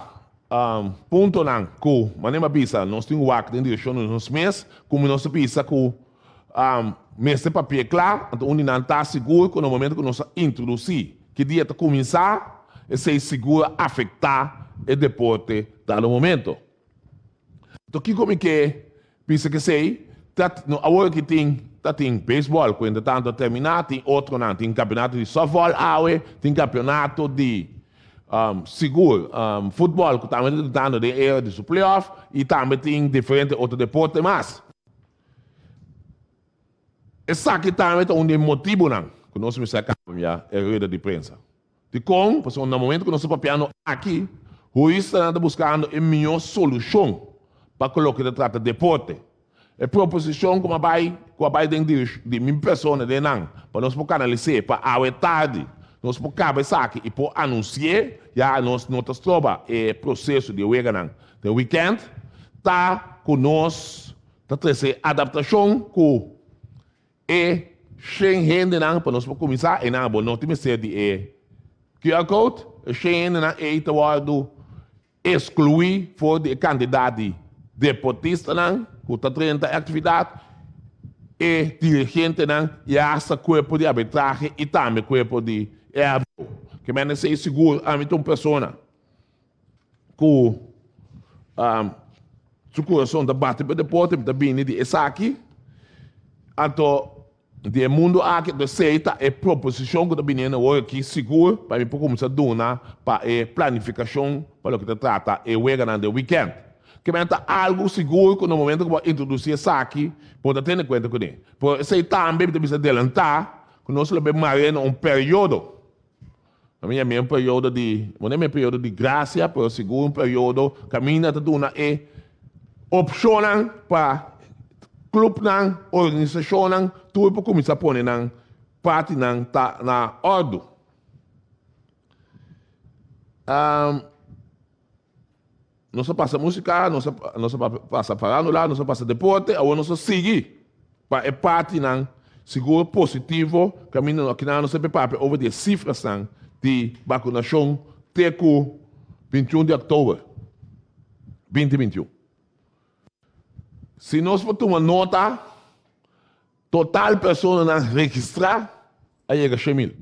puntonan ku, manera mi a bisa, nos tin wak den direkshon di nos mes, ku mi nos ta bisa ku mester papia kla, anto un di nan ta sigur ku na momento ku nos a introdusí ki dia ta kuminsá, esei sigur a afektá e deporte dado momento. Anto kiko mi ke bisa ku esei? Ta no awor aki tin ta tin beisbòl ku entretantu a terminá, tin otronan, tin kampionato di sòftbòl awe, tin kampionato di sigur futbòl ku tambe ta tratando den era di su play-off i tambe tin diferente otro deporte mas. Esaki tambe ta un di e motibunan ku nos mester a kambia e rueda di prensa. Dikon? Pasobra na momento ku nos ta papiando aki, huristanan ta buskando e mihó solushon pa ku loke ta trata deporte. E proposishon ku a bai ku a bai den di mi persona den nan pa nos por kanalis'é pa awe tardi. nos por kaba esaki i por anunsi'é, ya nos no ta stroba e proseso di e weganan den wikènt, ta ku nos ta trese adaptashon ku e shen hendenan pa nos por kuminsá einan. Bo no tin mester di e QR code, e shen hendenan ei ta wòrdu Ekskluí for di e kantidat di deportistanan ku ta drenta e aktividat, e dirigentenan i asta kuerpo di arbitrahe i tambe kuerpo di EHBO. Ke mende esei sigur ami ta un persona ku su kurason ta bati pa deporte, mi ta bini di esaki, anto Di e mundu aki, esei ta e proposishon ku ta bini na wor aki sigur pa mi por kuminsá duna pa e planifikashon pa loke ta trata e weganan den wikènt. Kimen ta algu sigur ku na momento ku bo a introdusí esaki bo ta tene kuenta kuné. Pero esei tambe mi ta bisa adelantá ku nos lo bin mare na un periodo. A mi yam'é un periodo di, bo no yam'é periodo di grasia, pero sigur un periodo kaminda ta duna e opshonnan pa klupnan, organisashonnan, tur por kuminsá pone nan partinan ta na òrdu. Nos a pasa músika, nos a nos a pasa farándula, nos a pasa deporte, awor nos a sigui pa e partinan sigur positivo kaminda no kinan nos a papia over di e sifrasnan di bakunashon te ku 21 di òktober 2021. Si nos por tuma nota, total personanan registrá a yega 100,000.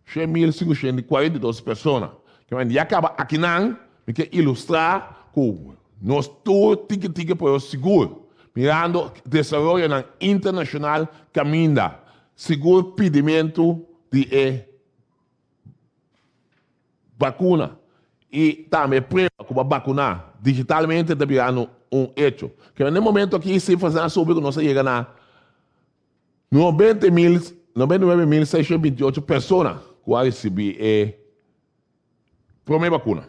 100,542 persona. Kiman ya kaba akinan mi ke ilustrá ku nos tur tiki tiki por sigur mirando desaroyonan internashonal kaminda sigur pidimentu di e bakuna i tambe e prueba ku bo a bakuná digitalmente ta birando un echo. Kiman na e momento aki sifrasnan a subi ku nos a yega na 99,628 persona ku a risibí e promé bakuna.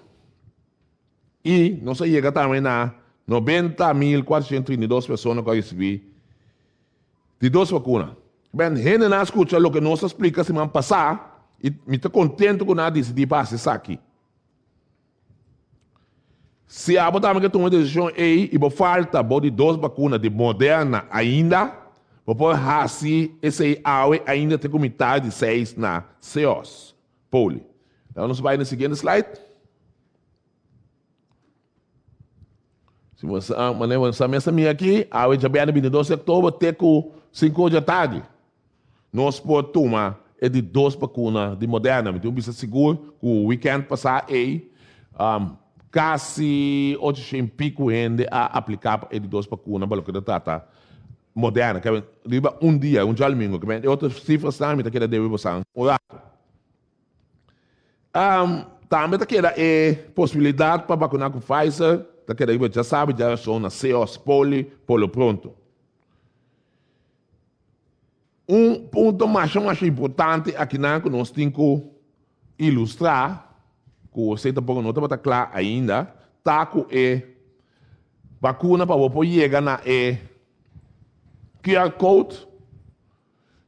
I nos a yega tambe na 90,432 persona ku a risibí di dos bakuna. Ben, hendenan a skucha loke nos a splika siman pasá i mi ta kontentu ku nan a disidí pa hasi esaki. Si abo tambe ke tuma e desishon ei i bo falta bo di dos bakuna di Moderna ainda, bo por hasi esei awe ainda te ku mitar di seis na Seos, Poli. Laga nos bai na e siguiente slide. Si bo sa, manera bo sa mester mira aki, awe djabièrnè 22 di oktober te ku sinku or djatardi. Nos por tuma e di dos bakuna di Moderna. Mi tin un bisa sigur ku wikènt pasá ei kasi ocho shen piku hende a apliká pa e di dos bakuna pa loke ta trata Moderna. Kèmen riba un dia, un djalumingu. Kèmen e otro sifrasnan mi ta keda debe bosan un ratu. Tambe ta keda e posibilidat pa bakuná ku Pfizer ta keda riba djasabi djarason na Seos Poli por lo pronto. Un punto masha masha importante akinan ku nos tin ku ilustrá, ku esei tampoko no tabata kla ainda, ta ku e bakuna pa bo por yega na e QR code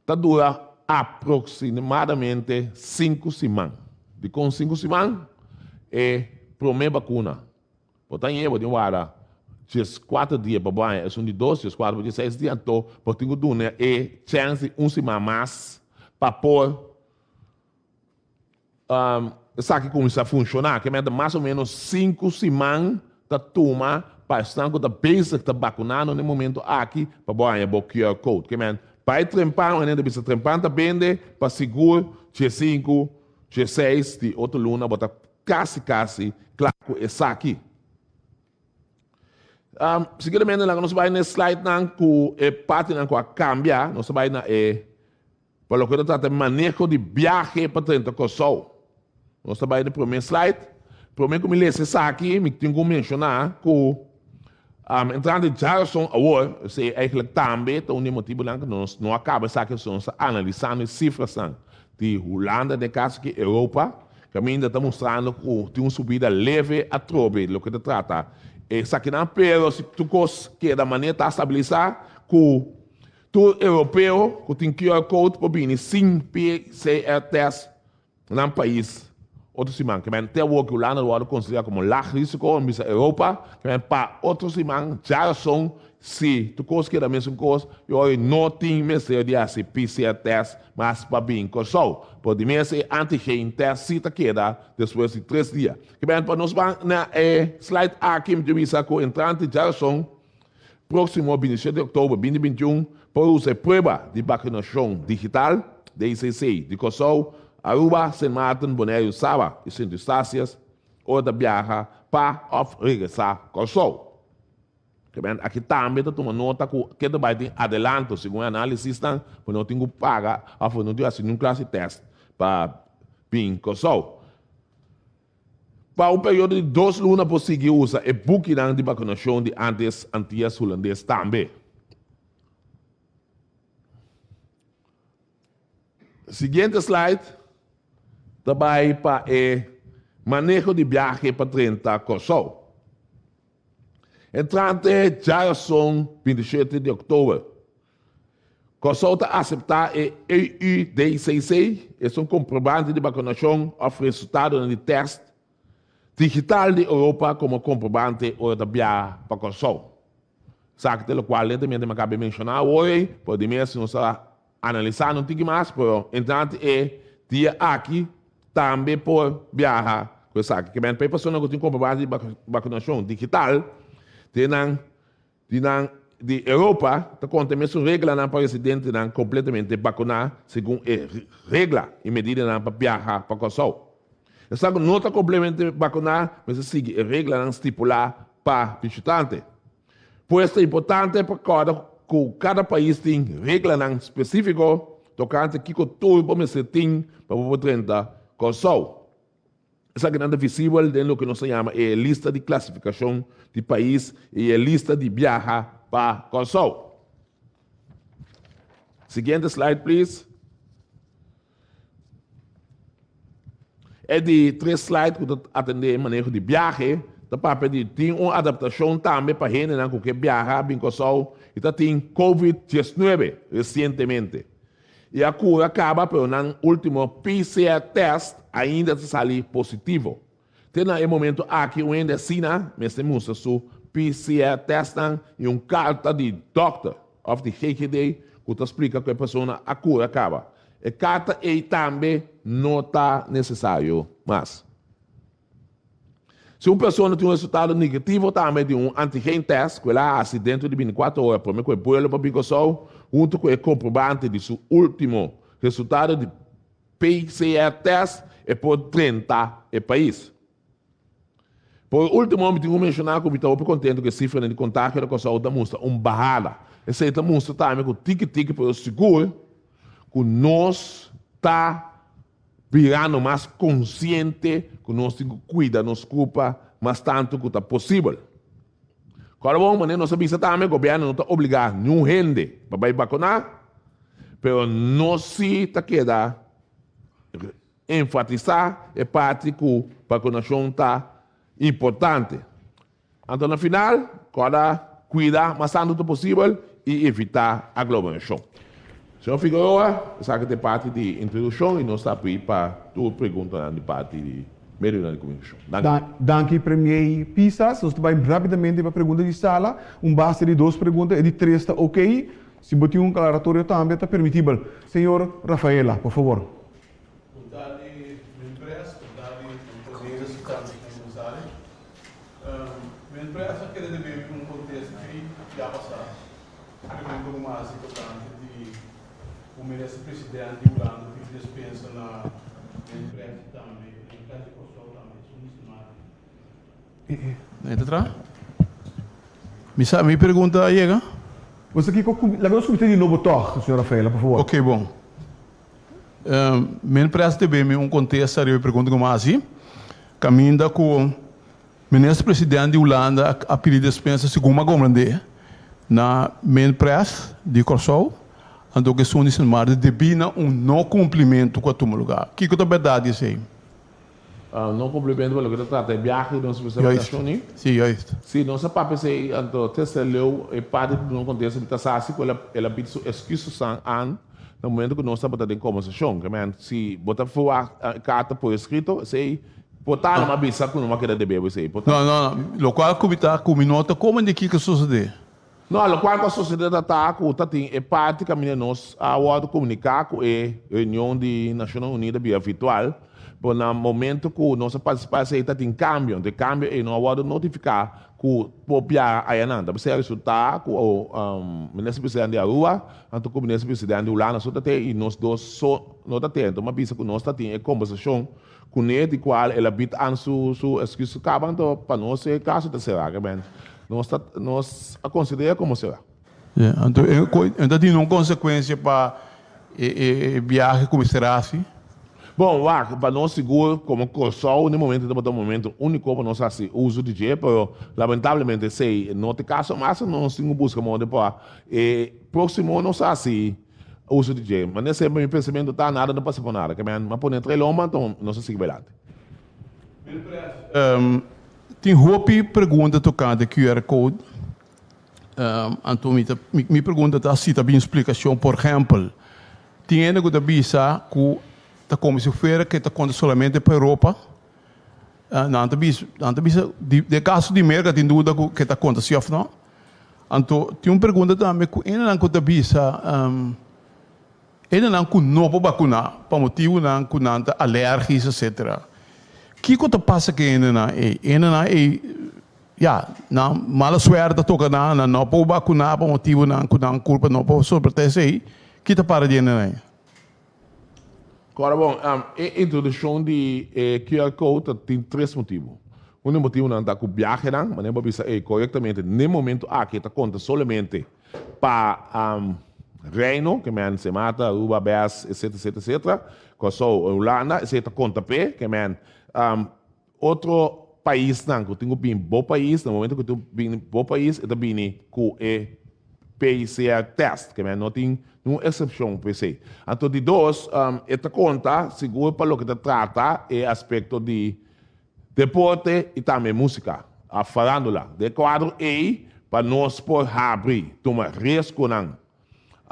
ta dura aproksimadamente sinku siman. Dikon sinku siman? E promé bakuna Bo ta ñe bo tin warda 14 dia pa bo haña esun di dos, 14 pa 16 dia, anto bo tin ku duna e chèns di un siman mas pa por esaki kuminsá funshoná. Ke mester mas o ménos sinku siman ta tuma pa esnan ku ta bezig ta bakunando na e momento aki pa bo haña bo QR code. Ke men bai trempan, un hende ta bisa trempan ta bende pa sigur 15, 16 di otro luna bo ta Kasi kasi kla ku esaki. Um, seguidamente laga nos bai na e slidenan ku e partinan ku a kambia. Nos ta bai na e pa loke ta trata maneho di biahe pa drenta Kòrsou. Nos ta bai na e promé slide. Promé ku mi lesa esaki, mi tin ku menshoná ku um, entrante djarason awor, esei eigenlijk tambe ta un di e motibunan ku nos no a kaba esaki, pasobra nos ta analisando e sifrasnan di Hulanda, den e kaso aki Europa, Caminda ta mustrando cu tin un subida leve atrobe loke ta trata esakinan, pero si tur cos keda manera ta stabilisa cu tur europeo cu tin QR code por bini sin PCR test. nan pais otro siman. Ke men te awor ku Hulanda wòrdu konsiderá komo lag risiko, mi bisa Europa, ke men pa otro siman djarason si tur kos keda mesun kos, e ora no tin mester di hasi PCR test mas pa bin Kòrsou. Por di mes e antigen test si ta keda despues di tres dia. Ke men pa nos ban na e slide aki mi ta bisa ku entrante djarason Próksimo 27 di òktober 2021 por usa e prueba di bakunashon digital, DCC, di Kòrsou, Aruba, Sint Maarten, Boneiru, Saba i Sint Eustatius ora ta biaha pa òf regresá Kòrsou. Kebènt aki tambe ta tuma nota ku ke ta bai tin adelanto segun e análisisnan ku no tin ku paga òf no tin ku hasi niun klase di tèst pa bin Kòrsou. Pa un periodo di dos luna por sigui usa e bukinan di bakunashon di antes Antias Hulandes tambe. Siguiente slide ta bai pa e maneho di biahe pa drenta Kòrsou. Entrante djarason 27 di òktober. Kòrsou ta aseptá e EUDCC, esun komprobante di bakunashon òf resultadonan di tèst digital di Europa komo komprobante ora ta biaha pa Kòrsou. Esaki ta lokual netamente mi a kaba di menshoná awor ei, pero di mes nos a analisá un tiki mas, pero entrante e dia aki tambe por biaha ku esaki. Ke men pa e persona ku tin komprobante di bakunashon digital, den nan Di nan di Europa ta konta e mesun reglanan pa residentenan kompletamente bakuná segun e regla i medidanan pa biaha pa Kòrsou. Esnan ku no ta kompletamente bakuná mester sigui e reglanan stipulá pa bishitante. Pues ta importante pa kòrda ku kada pais tin reglanan spesífiko tokante kiko tur bo mester tin pa bo por drenta Kòrsou. Esakinan ta visibel den loke nos ta yama e lista di klasifikashon di pais i e lista di biaha pa Kòrsou. Siguiente slide please. E di tres slide ku ta atendé e maneho di biahe ta papia di tin un adaptashon tambe pa hendenan ku ke biaha bin Kòrsou i ta tin Covid 19 resientemente. I a kura kaba pero nan ultimo PCR test ainda ta sali positivo. Te na e momento aki un hende asina mester mustra su PCR testnan i un karta di dòkter òf di GGD ku ta splika ku e persona a kura kaba. E karta ei tambe no ta nesesario mas. Si un persona tin un resultado negativo tambe di un antigen test ku el a hasi dentro di bintikuater ora promé ku e buelo pa bin Kòrsou, huntu ku e komprobante di su último resultado di PCR test, e por drenta e pais. Por último, mi tin ku menshoná ku mi ta hopi kontentu ku e sifranan di kontagio na Kòrsou ta mustra un bahada. Esei ta mustra tambe ku tiki tiki pero sigur ku nos ta Birando mas konsiente ku nos tin ku kuida nos kurpa mas tantu ku ta posibel. Kòrda bon, manera nos a bisa tambe, gobièrnu no ta obligá niun hende pa bai bakuná, pero nos sí ta keda enfatisá e parti ku bakunashon ta importante. Anto na final, kòrda kuida mas tantu ta posibel i evitá aglomerashon. Señor Figueroa, esaki ta e parti di introdukshon i nos ta abrí pa tur preguntanan di parti di medionan di komunikashon. Danki. Danki Premier Pisas. Nos ta bai rapidamente pa pregunta di sala. Un base di dos pregunta, e di tres ta ok. Si bo tin un aklaratorio tambe ta permitibel. Señor Rafaela, por favor. Bon tardi Minpres, bon tardi kolega Susanne Gonzalez. Minpres a kere debe mi un kontesta ei ya pasá. Pregunta ku mi a hasi tokante di ku minister president di Hulanda pidi despensa na Minpres i tambe Minpres di Kòrsou tambe esun di Sint Maarten. Nan ta traha? Mi sa mi pregunta a yega? Bo sa kiko ku laga nos kuminsá di nobo tòg, señor Rafaela, por favor. Oké, bon. Men pres debe mi un kontesta riba e pregunta ku mi a hasi. Kaminda ku Minister President di Hulanda a pidi despensa segun mi a komprendé na men pres di Kòrsou anto ku esun di Sint Maarten debí na un no kumplimentu ku a tuma lugá. Kiko ta bèrdat di esei? No kumplimentu pa loke ta trata e biahe di nos presentashon ni? Si, juist. Si, nos a papia esei anto Tessa Leeuw e parti di duna kontesta mi ta sa si ku el a pidi su eskusosan aan. na momento ku nos tabata den kombersashon. Ke men, si bo ta verwagt e karta por eskrito, esei por ta no a bisa ku no a keda debe bo esei. Por ta. No, no, no. Lokual ku mi ta ku mi no ta komo di kiko sosodé. No, lokual ku a sosodé ta ta ku ta tin e parti kaminda nos a wòrdu komuniká ku e reunion di Nashonnan Unido bia virtual, pero na momento ku nos a partisipá esei ta tin kambio. Anto e kambio ei no a wòrdu notifiká ku por biaha ayanan. Ta p'esei a resultá ku Minister Presidente di Aruba anto ku Minister Presidente di Hulanda so ta te i nos dos so no ta te. Anto mi a bisa ku nos ta tin e kombersashon kuné di kual el a bit an su su excuse kaba anto pa nos e kaso ta será. Nos ta nos a konsidera komo será. Ya, anto e e ta tin un konsekuensia pa e e biahe ku mester hasi? Bon, wak, pa nos sigur komo Kòrsou den momento tabata un momento úniko pa nos hasi uso di dje, pero lamentablemente esei no ta e kaso mas, nos tin ku buska moda pa e próksimo nos hasi uso di dje. Manera semper mi pensamentu ta, nada no pasa por nada, ke men a pone entre lomba, anto nos a sigui bailante. Tin hopi pregunta tokante QR code. Anto mi ta mi pregunta ta si ta bin splikashon. Por ehèmpel, tin hende ku ta bisa ku ta komo si fuera ke ta konta solamente pa Europa. Nan ta bisa nan ta bisa di den kaso di Merka tin duda ku ke ta konta si òf no. Anto tin un pregunta tambe ku hendenan ku ta bisa hendenan ku no por bakuná pa motibunan ku nan ta alèrgis etsetera. Kiko ta pasa ku e hendenan ei? E hendenan ei Ya, nan mala suerte a toka nan, nan no por bakuná pa motibunan ku nan kurpa no por soportá esei. Ki ta para di hende nan? Kòrda bon, e introdukshon di e QR code ta tin tres motibu. Un di e motibunan ta ku biahenan, manera bo a bisa ei korektamente, n'e momentu aki ta konta solamente pa Reino, ke men Sint Maarten, Aruba, Bes, etcetera, etcetera, etcetera, Kòrsou, Hulanda, esei ta konta p'e, ke men Otro paisnan ku tin ku bini bo pais, na momento ku tin bini bo pais e ta bini ku e PCR test, ke men no tin ningun eksepshon pa esei. Anto di dos, e ta konta sigur pa loke ta trata e aspekto di deporte i tambe musika, òf farandula. Den e kuadro ei pa nos por habri tuma riesgonan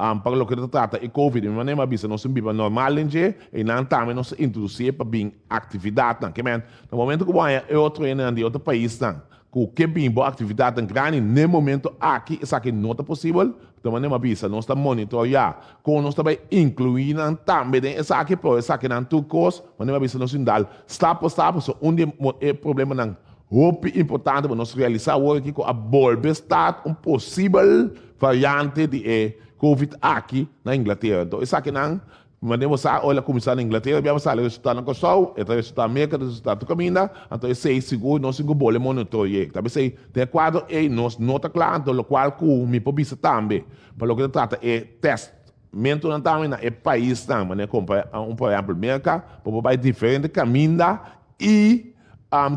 Pa loke ta trata e covid, di mi manera mi a bisa nos tin biba normal den dje, i nan tambe nos a introdusié pa bin aktividatnan. Ke men, na momento ku bo haña e otro hendenan di otro paisnan ku ke bin bo aktividatnan grandi, n'e momento aki esaki no ta posibel. Di manera mi a bisa nos ta monitoreá kon nos ta bai inkluí nan tambe den esaki, pero esakinan tur kos, manera mi a bisa nos tin dal stap pa stap, pasobra un di e problemanan hopi importante pa nos realisá awor aki ku a bolbe start un posibel variante di e covid aki na Inglatera. Enton esakinan, manera bo sa, ora el a kuminsá na Inglatera bia bo sali resultá na Kòrsou, e ta resultá Merka, e ta resultá tur kaminda, anto esei sigur nos tin ku bole monitore'é. Ta p'esei den e kuadro ei nos no ta kla, anto lokual ku mi por bisa tambe pa loke ta trata e tèstmentunan tambe na e paisnan, manera komo por ehèmpel Merka, bo por bai diferente kaminda i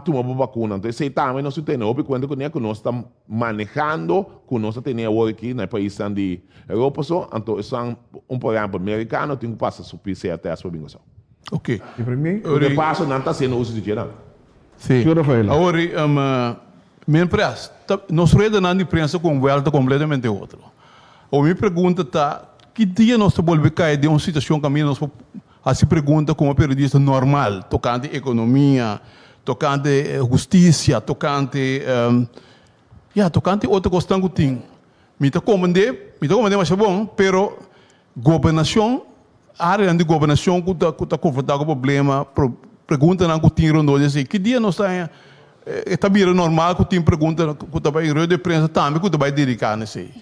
tuma bo bakuna. Anto esei tambe nos tin tene hopi kuenta kuné ku nos ta manehando ku nos ta tene awor aki na e paisnan di Europa so. Anto esun un por ehempel merikano tin ku pasa su PCR test pa bin Kòrsou. Ok. Ku de paso nan ta hasiendo uso di dje nan. Si. Awor men pres, nos redanan di prensa ku un buelta kompletamente otro. Awor mi pregunta ta ki dia nos ta bolbe kai den un situashon kaminda nos por Hasi pregunta komo periodista normal tokante ekonomia, tokante hustisia, tokante ya tokante otro kosnan ku tin. Mi ta komprendé, mi ta komprendé masha bon, pero gobernashon, áreanan di gobernashon ku ta ku ta konfrontá ku problema, preguntanan ku tin rondó di esei. Ki dia nos ta haña e ta bira normal ku tin pregunta ku ta bai rueda di prensa tambe ku ta bai dediká na esei?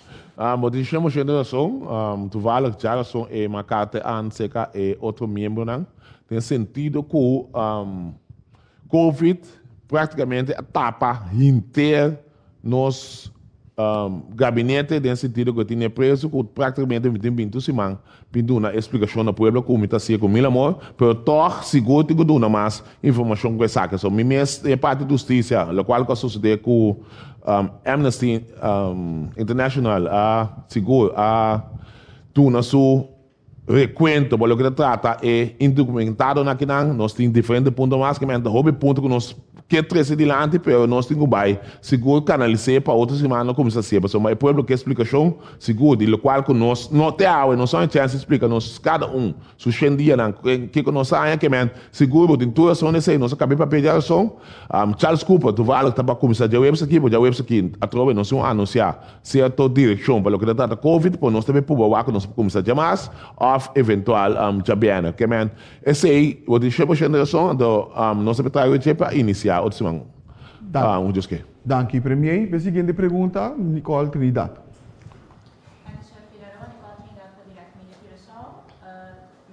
Bo tin shen por shento rason. Toevallig djarason e makate an seka e otro miembronan den sentido ku Covid praktikamente a tapa hinter nos gabinete den sentido ku e tin e preso ku praktikamente mi tin binti un siman bin duna e splikashon na pueblo ku mi ta hasié ku mil amor, pero tòg sigur tin ku duna mas informashon ku esaki. So mi mes den e parti di hustisia, lokual ku a sosodé ku Amnesty International a sigur a duna su rekuento pa loke ta trata e indokumentadonan akinan. Nos tin diferente punto mas, ke men ta hopi punto ku nos. Ke trese dilanti pero nos tin ku bai sigur kanalis'é pa otro siman no kuminsá hasié pasobra e pueblo ke splikashon sigur di lokual ku nos no te awe nos no haña chèns di splika nos kada un su shen dianan kiko nos haña ke men sigur bo tin tur rason esei nos a kab'é papia djarason Charles Cooper toevallig ta pa kuminsá djaweps aki bo djaweps aki atrobe nos tin un anunsiá Sierto direkshon pa loke ta trata covid por nos ta bay pruba wak ku nos por kuminsá djamas òf eventual djabièrnè. Ke men esei bo tin 100% rason anto nos ta bay traha dje pa inisiá otro siman un Dios ke. Danki Premier. P'e siguiente pregunta Nicole Trinidad. Danki señor Figueroa. Nicole Trinidad pa Direct Media Curaçao.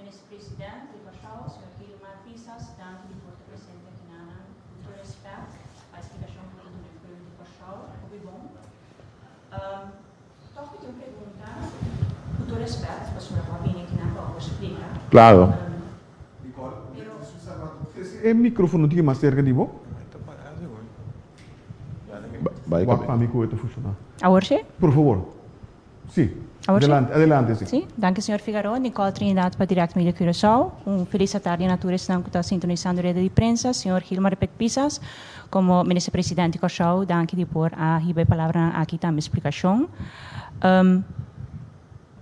Minister President di Kòrsou, señor Gilmar Pisas, danki di por ta presente aki nanan. Ku tur respèt pa e splikashon ku bo ta duna e pueblo di Kòrsou, hopi bon. Tòg mi tin un pregunta, ku tur respèt, pasobra bo a bini aki nan pa bo por splika. Klaro. Pero. E microfono tin mas cerca di bo. Wak pa mi cu e ta funciona. Awor si? Por favor. Sí. Awor sí? Adelante, adelante, sí. Sí, danki señor Figaroa. Nicole Trinidad pa Direct Media Curaçao. Un felis atardi na tur esnan ku ta sintonisando reda di prensa. Señor Gilmar Pek Pisas, komo Minister President di Kòrsou, danki di por a hiba e palabranan aki tambe splikashon.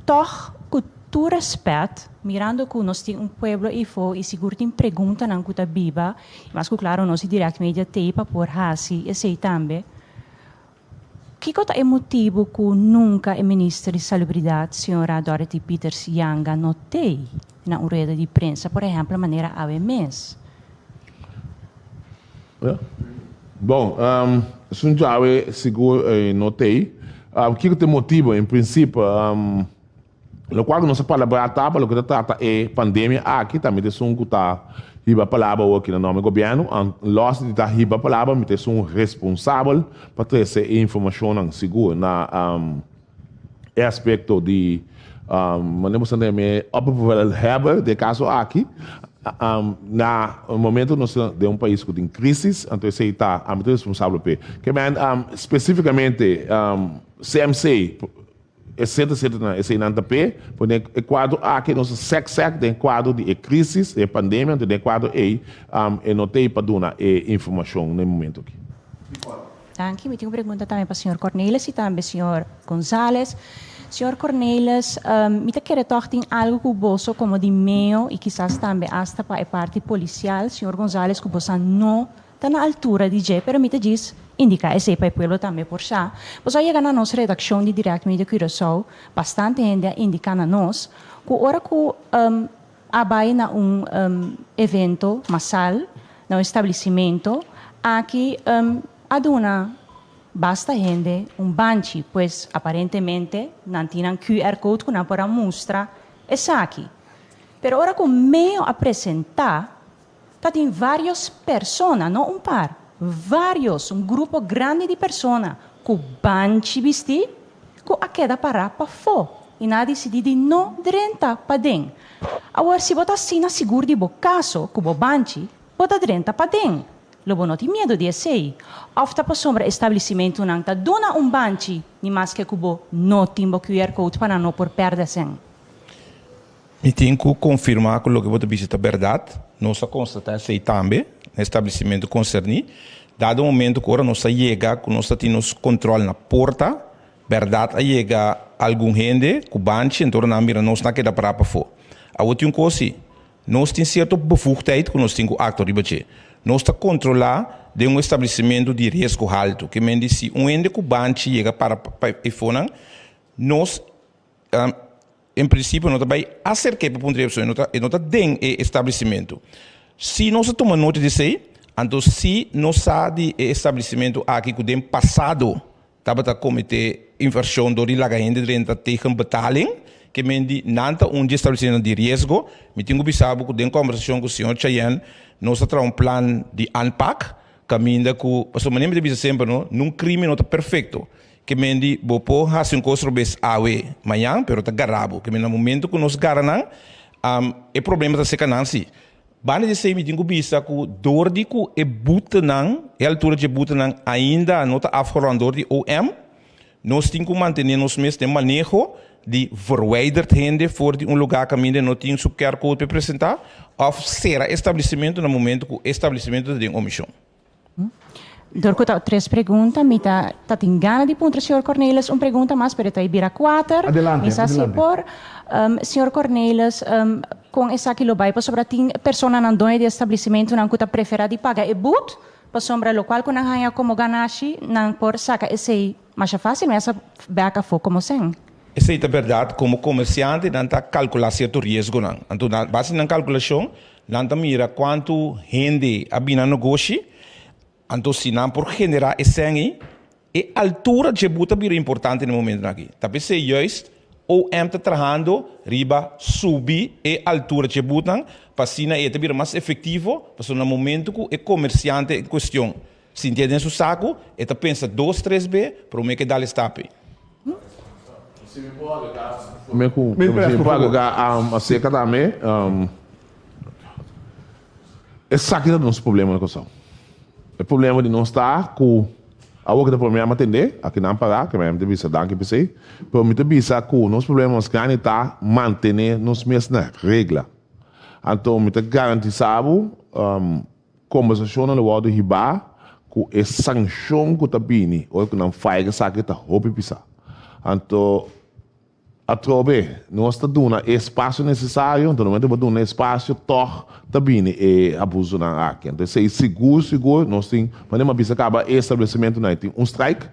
Tòg, ku tur rèspèt, mirando ku nos tin un pueblo eifó i sigur tin preguntanan ku ta biba, i mas ku klaro nos di Direct Media t'ei pa por hasi esei tambe, Kiko ta e motibu ku nunka e minister di Salubridat, señora Dorothy Pieters Janga, no t'ei na un rueda di prensa, por ehèmpel manera awe mes? Bon, esun djawe sigur no t'ei. Kiko ta e motibu? En prinsipio, Lokual ku nos a palabrá ta pa loke ta trata e pandemia aki ta mi ta esun ku ta hiba palabra awor aki na nòmber di gobièrnu. Lòs di ta hiba palabra mi ta esun responsabel pa trese e informashonnan sigur na e aspekto di manera bo sa mi opperbevelhebber den e kaso aki. Na momento nos ta den un pais ku tin krisis anto esei ta ami ta responsabel p'e. Ke men spesifikamente CMC. E sete setenan, eseinan ta p'e, por den e kuadro aki nos ta sèk sèk den e kuadro di e krísis, di e pandemia, anto den e kuadro ei e no t'ei pa duna e informashon na e momento aki. Danki. Mi tin un pregunta tambe pa señor Cornelis y tambe señor Gonzales. Señor Cornelis, mi ta kere tòg tin algu ku boso komo di meo y kisas tambe asta pa e parti polisial, señor Gonzales, ku boso a no Ta na altura di dje, pero mi ta djis indica esey pa e pueblo tambe por sa. Pasobra a yega na nos redaccion di Direct Media Curaçao, bastante hende a indica na nos cu ora cu a bay na un evento masal, na un establecimento, aki a duna basta hende un banchi, pues aparentemente nan tin nan QR code cu nan por a mustra esaki. Pero ora cu meo a presenta, Ta tin varios persona, no un par, varios, un grupo grandi di persona ku banchi bistí ku a keda pará pafó i nan a disidí di no drenta paden. Awor, si bo ta asina sigur di bo kaso ku bo banchi, bo ta drenta paden. Lo bo no tin miedu di esei? Òf ta pasobra establisimentunan ta duna un banchi ni maske ku bo no tin bo QR code pa nan no por pèrdè sèn? Mi tin ku konfirmá ku loke bo ta bisa ta bèrdat. Nos a konstatá esei tambe na establesimentu konserní. Dado momentu ku ora nos a yega ku nos ta tin nos kontròl na porta, bèrdat a yega algun hende ku banchi, enton ora nan a mira nos nan a keda pará pafó. Awor tin un kos si, nos tin sierto bevoegdheid ku nos tin ku aktua riba dje. Nos ta kontrolá den un establesimentu di riesgo haltu, ke men di si un hende ku banchi yega para pa efonan, nos En prinsipio no ta bai aserk'é pa puntra e persona, e no ta e no ta den e establesimentu. Si nos a tuma nota di esei, anto si nos sa di e establesimentu aki ku den pasado tabata kometé invershon dor di laga hende drenta tegen betaling, ke men di nan ta un di establesimentunan di riesgo. Mi tin ku bisa bo ku den kòmbersashon ku señor Chayenne nos a traha un plan di aanpak kaminda ku, pasobra manera mi ta bisa semper no, nun krimen no ta perfekto. Ke men di, bo por hasi un kos robes awe, mañan, pero ta gara bo. Ke men na momento ku nos gara nan, e problema ta seka nan si. Banda di esei mi tin ku bisa ku dor di ku e butenan, e altura dje butenan ainda no ta afgerond dor di OM, nos tin ku mantene nos mes den maneho di verwijderd hende for di un lugá kaminda e no tin su QR code pa e presentá, òf sera establesimentu na momento ku e establesimentu ta den omishon. Dor ku ta tres pregunta, mi ta ta tin gana di puntra señor Cornelis un pregunta mas, pero e ta bira kuater. Adelante, Mi sa si e adelante. por. Señor Cornelis, kon esaki lo bai? Pasobra tin personanan doño di establisimentunan ku ta preferá di paga e but, pasobra lokual ku nan haña komo ganashi, nan por saka esei masha fásil, mi a sa bèk afó komo sèn. Esei ta bèrdat, komo komersiante nan ta kalkulá sierto riesgonan. Anto na base di nan kalkulashon, nan ta mira kuantu hende a bini nan negoshi, Anto si nan por generá e sèn ei, e altura dje but a bira importante na e momentunan aki. Ta p'esei juist OM ta trahando riba subi e altura dje butnan pa asina e ta bira mas efektivo, pasobra na momentu ku e komersiante en kuestion sintié den su saku, e ta pensa dos tres be promé ku e dal e stap ei. Si mi por agregá, si mi por agregá aserka tambe. Esaki ta nos problema na Kòrsou. E problema di nos ta ku awor ku ta promé a tende, aki nan pará, ke mi ta bisa danki p'esei, pero mi ta bisa ku nos problema mas grandi ta mantené nos mes na regla. Anto mi ta garantisá bo kombersashonnan lo wòrdu hibá ku e sanshon ku ta bini ora ku nan faya esaki ta hopi pisá. Anto. Atrobe, nos ta duna e espasio nesesario, anto normalmente bo duna e espasio tòg ta bini e abusonan aki. Anto esei sigur sigur nos tin, manera mi a bisa kaba e establesimentonan e tin un strike,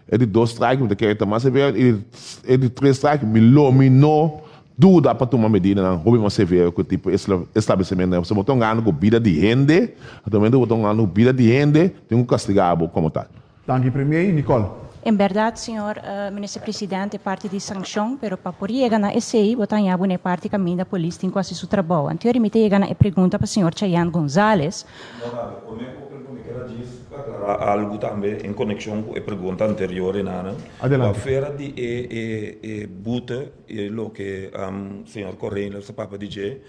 e di dos strike mi ta kere ta mas severo i e di tres strike mi lo mi no duda pa tuma medidanan hopi mas severo ku e tipo establesimentonan. Pasobra bo ta hungando ku bida di hende, anto momento ku bo ta hungando ku bida di hende tin ku kastiga bo komo tal. Danki Premier y Nicole. En berdad, señor Minister President, e parti di sancion, pero pa por yega na esey, bo ta haña bo na e parti caminda polis tin cu haci su trabou. Anto mi ta yega na e pregunta pa señor Chayanne Gonzalez. Honorable, prome cu bo mi kier a djis aclara algo tambe en conexion cu e pregunta anterior enanan. Adelante. Cu afera di e e e boete e loke señor Cornelius a papia di dje,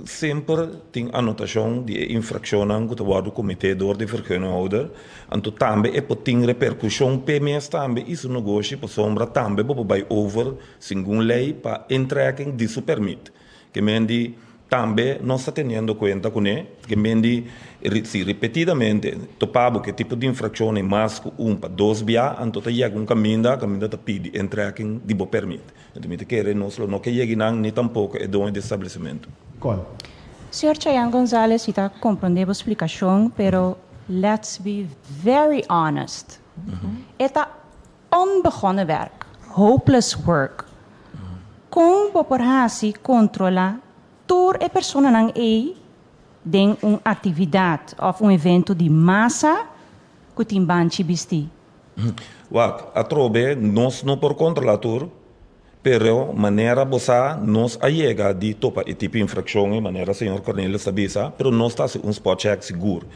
Semper tin anotashon di e infrakshonnan ku ta wòrdu kometé dor di vergunninghouder. Anto tambe e por tin reperkushon p'e mes tambe i su negoshi pasobra tambe bo por bai over segun lei pa intrekking di su pèrmit. Ke men di tambe nos ta teniendo kuenta kuné. Ke men di si repetidamente topa bo ku e tipo di infrakshon ei mas ku un pa dos bia anto ta yega un kaminda kaminda ta pidi intrekking di bo pèrmit. Enton mi ta kere nos lo no ke yegi nan ni tampoko e doño di establesimentu. Col. Señor Chayanne Gonzalez, mi ta comprende bo splicacion, pero let's be very honest. E ta onbegonnen werk, hopeless work. Con bo por haci controla tur e personanan ey den un actividad of un evento di masa cu tin banchi bisti? Wak, atrobe nos no por kontrolá tur, pero manera bo sa nos a yega di topa e tipo infrakshon ei, manera señor Cornelius ta bisa, pero nos ta hasi un spot check sigur.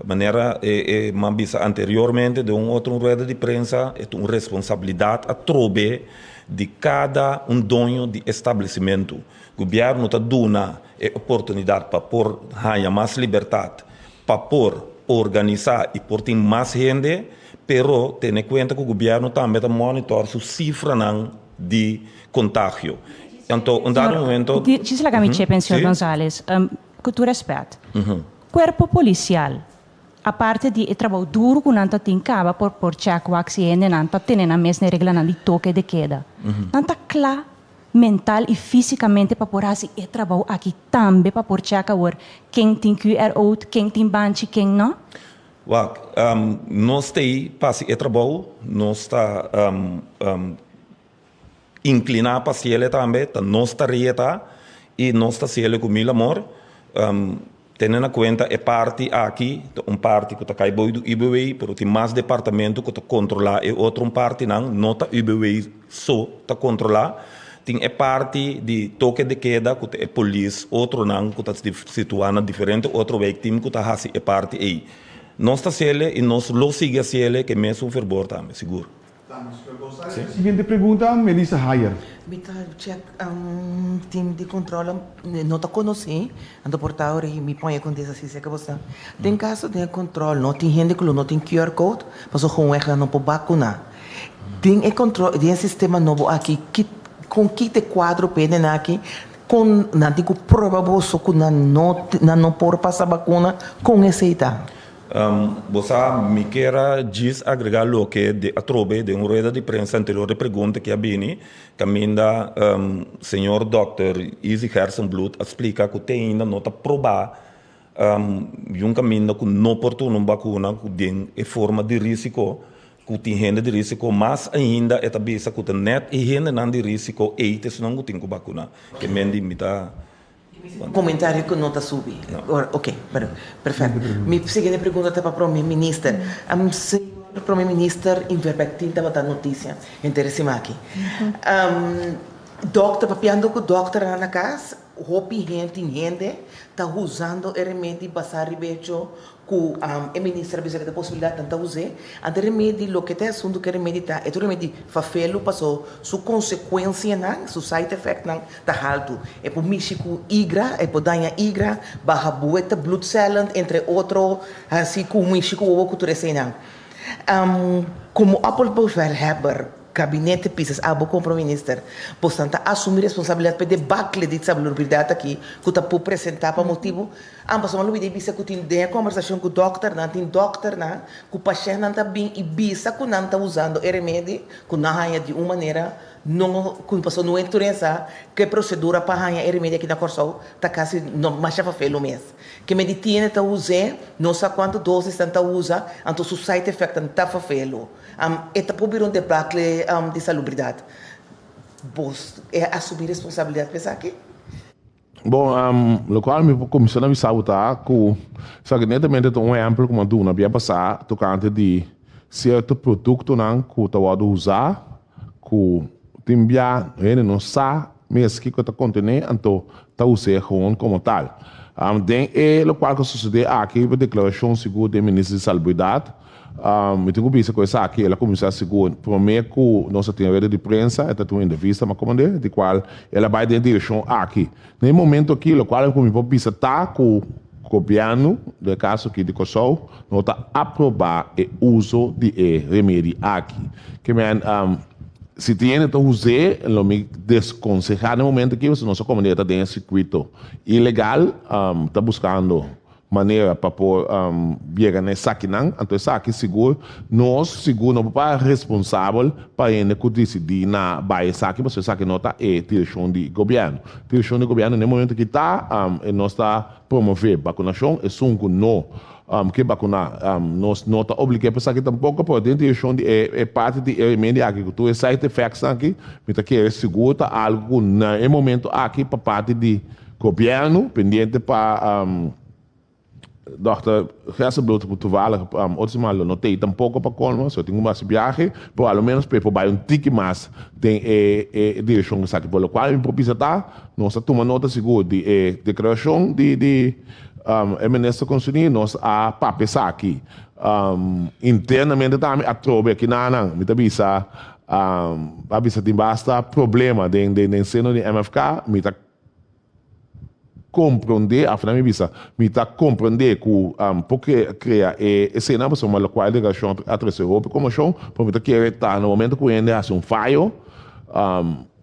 Manera e man bisa anteriormente den un otro rueda di prensa, e ta un responsabilidat atrobe di kada un doño di establesimentu. Gobièrnu ta duna e oportunidat pa por haña mas libertat pa por organisá i por tin mas hende, pero tene kuenta ku gobièrnu tambe ta monitor su sifranan di kontagio. Anto un dado momento. Djis laga mi chepen, señor Gonzales, ku tur rèspèt. Kuerpo polisial, aparte di e trabou duru ku nan ta tin kaba por por chèk wak si hendenan ta tene nan mes na e reglanan di toke de keda, nan ta kla mental y fisicamente pa por haci e trabou aki tambe pa por check awor ken tin QR ode, ken tin banchi, ken no? Wak, nos t'ey pa haci e trabou, nos ta inclina pa haciele tambe, ta nos tarea ta y nos ta haciele cu mil amor. Tene na kuenta e parti aki ta un parti ku ta kai bou di UBW, pero tin mas departamento ku ta kontrolá e otro un partinan, no ta UBW so ta kontrolá. Tin e parti di toke de keda ku ta e polis, otronan ku ta situá na diferente otro wijkteam ku ta hasi e parti ei. Nos ta hasiel i nos lo sigui hasiel ke mesun ferbor tambe, sigur. Siguiente pregunta, Melissa Hayer. Mi ta check team di controle no ta conoci, anto por ta ora mi pon e contesta si seka bo sa. Den caso den e control no tin hende cu lo no tin QR code, pasobra gewoon nan no por bacuna. Den e control, den e sistema nobo aki, ki con ki ta e cuadro pa e hende aki, con nan tin cu prueba boso cu nan no nan no por pasa bacuna, con esey ta? Bo sa, mi kier a djis agrega loke di atrobe den un rueda di prensa anterior di pregunta ki a bini, kaminda señor dòkter Izzy Gerstenbluth a splika ku te ainda no ta probá yun kaminda ku no por tuma un bakuna ku den e forma di risiko, ku tin hende di risiko, mas ainda e ta bisa ku ta nèt e hendenan di risiko ei ta esnan ku tin ku bakuna. Ke men di mi ta. Comentario cu no ta subi. Ok, perfecto. Mi siguiente pregunta ta pa Prome Minister. Señor Prome Minister, Inverpectin tabata noticia henter esima aki. Dokter, papiando cu dokternan na cas, hopi hende, tin hende ta usando e remedi basa riba hecho Ku e minister a bisa ku ta posibilidat nan ta us'é. Ante remedi loke ta e asuntu ku e remedi ta, e ta un remedi fafelu paso su konsekuensianan, su side effectnan ta haltu. E por mishi ku igra, e por daña igra, baha bueta, bloedcellen, entre otro, hasi ku mishi ku wowo ku tur eseinan. Komo opperbevelhebber Gabinete Pisas abo como Prome Minister bosnan ta asumi responsabilidad pa e debacle di salubridad aki cu ta por presenta pa motibo ambas lo bida y bisa cu tin den e conversacion cu dokternan tin dokternan cu pashentnan ta bin y bisa cu nan ta usando e remedi cu nan haya di un manera no cu pasobra no enturensa cu e procedura pa haya e remedi aki na Corsou ta casi no masha fafelo mes ke medicina ta use no sa cuanto dosis nan ta usa anto su side effectnan ta fafelo. E ta por bira un debacle di salubridat. Bos e asumí responsabilidat pa esaki? Bon, lokual mi por kuminsá na bisa bo ta ku esaki netamente ta un ehèmpel ku mi a duna bia pasá tokante di sierto produktonan ku ta wòrdu usá ku tin bia hende no sa mes kiko ta kontené anto ta us'é gewoon komo tal. Den e lokual ku a sosodé aki riba deklarashon sigur den Minister di Salubridat, Mi tin ku bisa ku esaki el a kuminsá sigur promé ku nos a tin rueda di prensa, e ta tin un entrevista m'a komand'é, di kual el a bai den e direkshon aki. Na e momento aki lokual ku mi por bisa ta ku gobièrnu, den e kaso aki di Kòrsou, no ta aprobá e uso di e remedi aki. Ke men, si tin hende ta us'é, lo mi deskonsehá na e momento aki pasobra nos a komand'é e ta den e sirkuito ilegal, ta buskando manera pa por yega na esakinan, anto esaki sigur nos sigur no por para responsabel pa hende ku disidí na bai esaki pasobra esaki no ta e direkshon di gobièrnu. Direkshon di gobièrnu na e momento aki ta e nos ta promové bakunashon, esun ku no ke bakuná nos no ta oblig'é pa esaki tampoko, pero den direkshon di e parti di e remedi aki ku tur e side effects aki mi ta kere sigur ta algu ku na e momento aki pa parti di Gobièrnu pendiente pa Dòkter Gerstenbluth ku toevallig otro siman lo no tei tampoko pa kolmo, so tin ku hasi biahe, pero a lo menos pa e por bai un tiki mas den e e direkshon esaki. Por lo kual mi por bisa ta, nos a tuma nota sigur di e deklarashon di di e minister konserní, nos a papia esaki internamente tambe atrobe akinanan mi ta bisa a bisa tin basta problema den den seno di MFK, mi ta Komprondé, afina mi bisa, mi ta komprondé ku por krea e esena pasobra lokual e deklarashon a trese hopi konmoshon, pero mi ta kere ta na momento ku hende hasi un fayo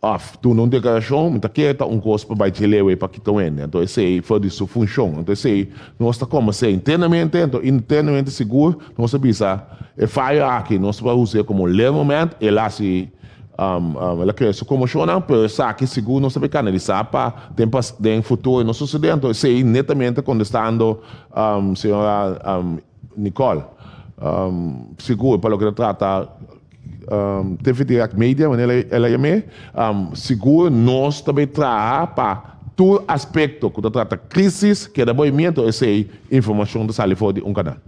òf duna un deklarashon, mi ta kere ta un kos pa bai djelewe pa kita un hende. Anto esei for di su funshon. Anto esei nos ta komensé internamente, anto internamente sigur nos a bisa e fayo aki nos ta us'é komo un leermoment, el hasi El a krea su konmoshonnan, pero esaki sigur nos ta bay kanalisá pa den pas den futuro no sosodé. Anto esei netamente kontestando señora Nicole. Sigur pa loke ta trata TV Direct Media, manera el a yam'é, sigur nos ta bay traha pa tur aspekto ku ta trata krisis keda boimiento, esei informashon ta sali for di un kanal.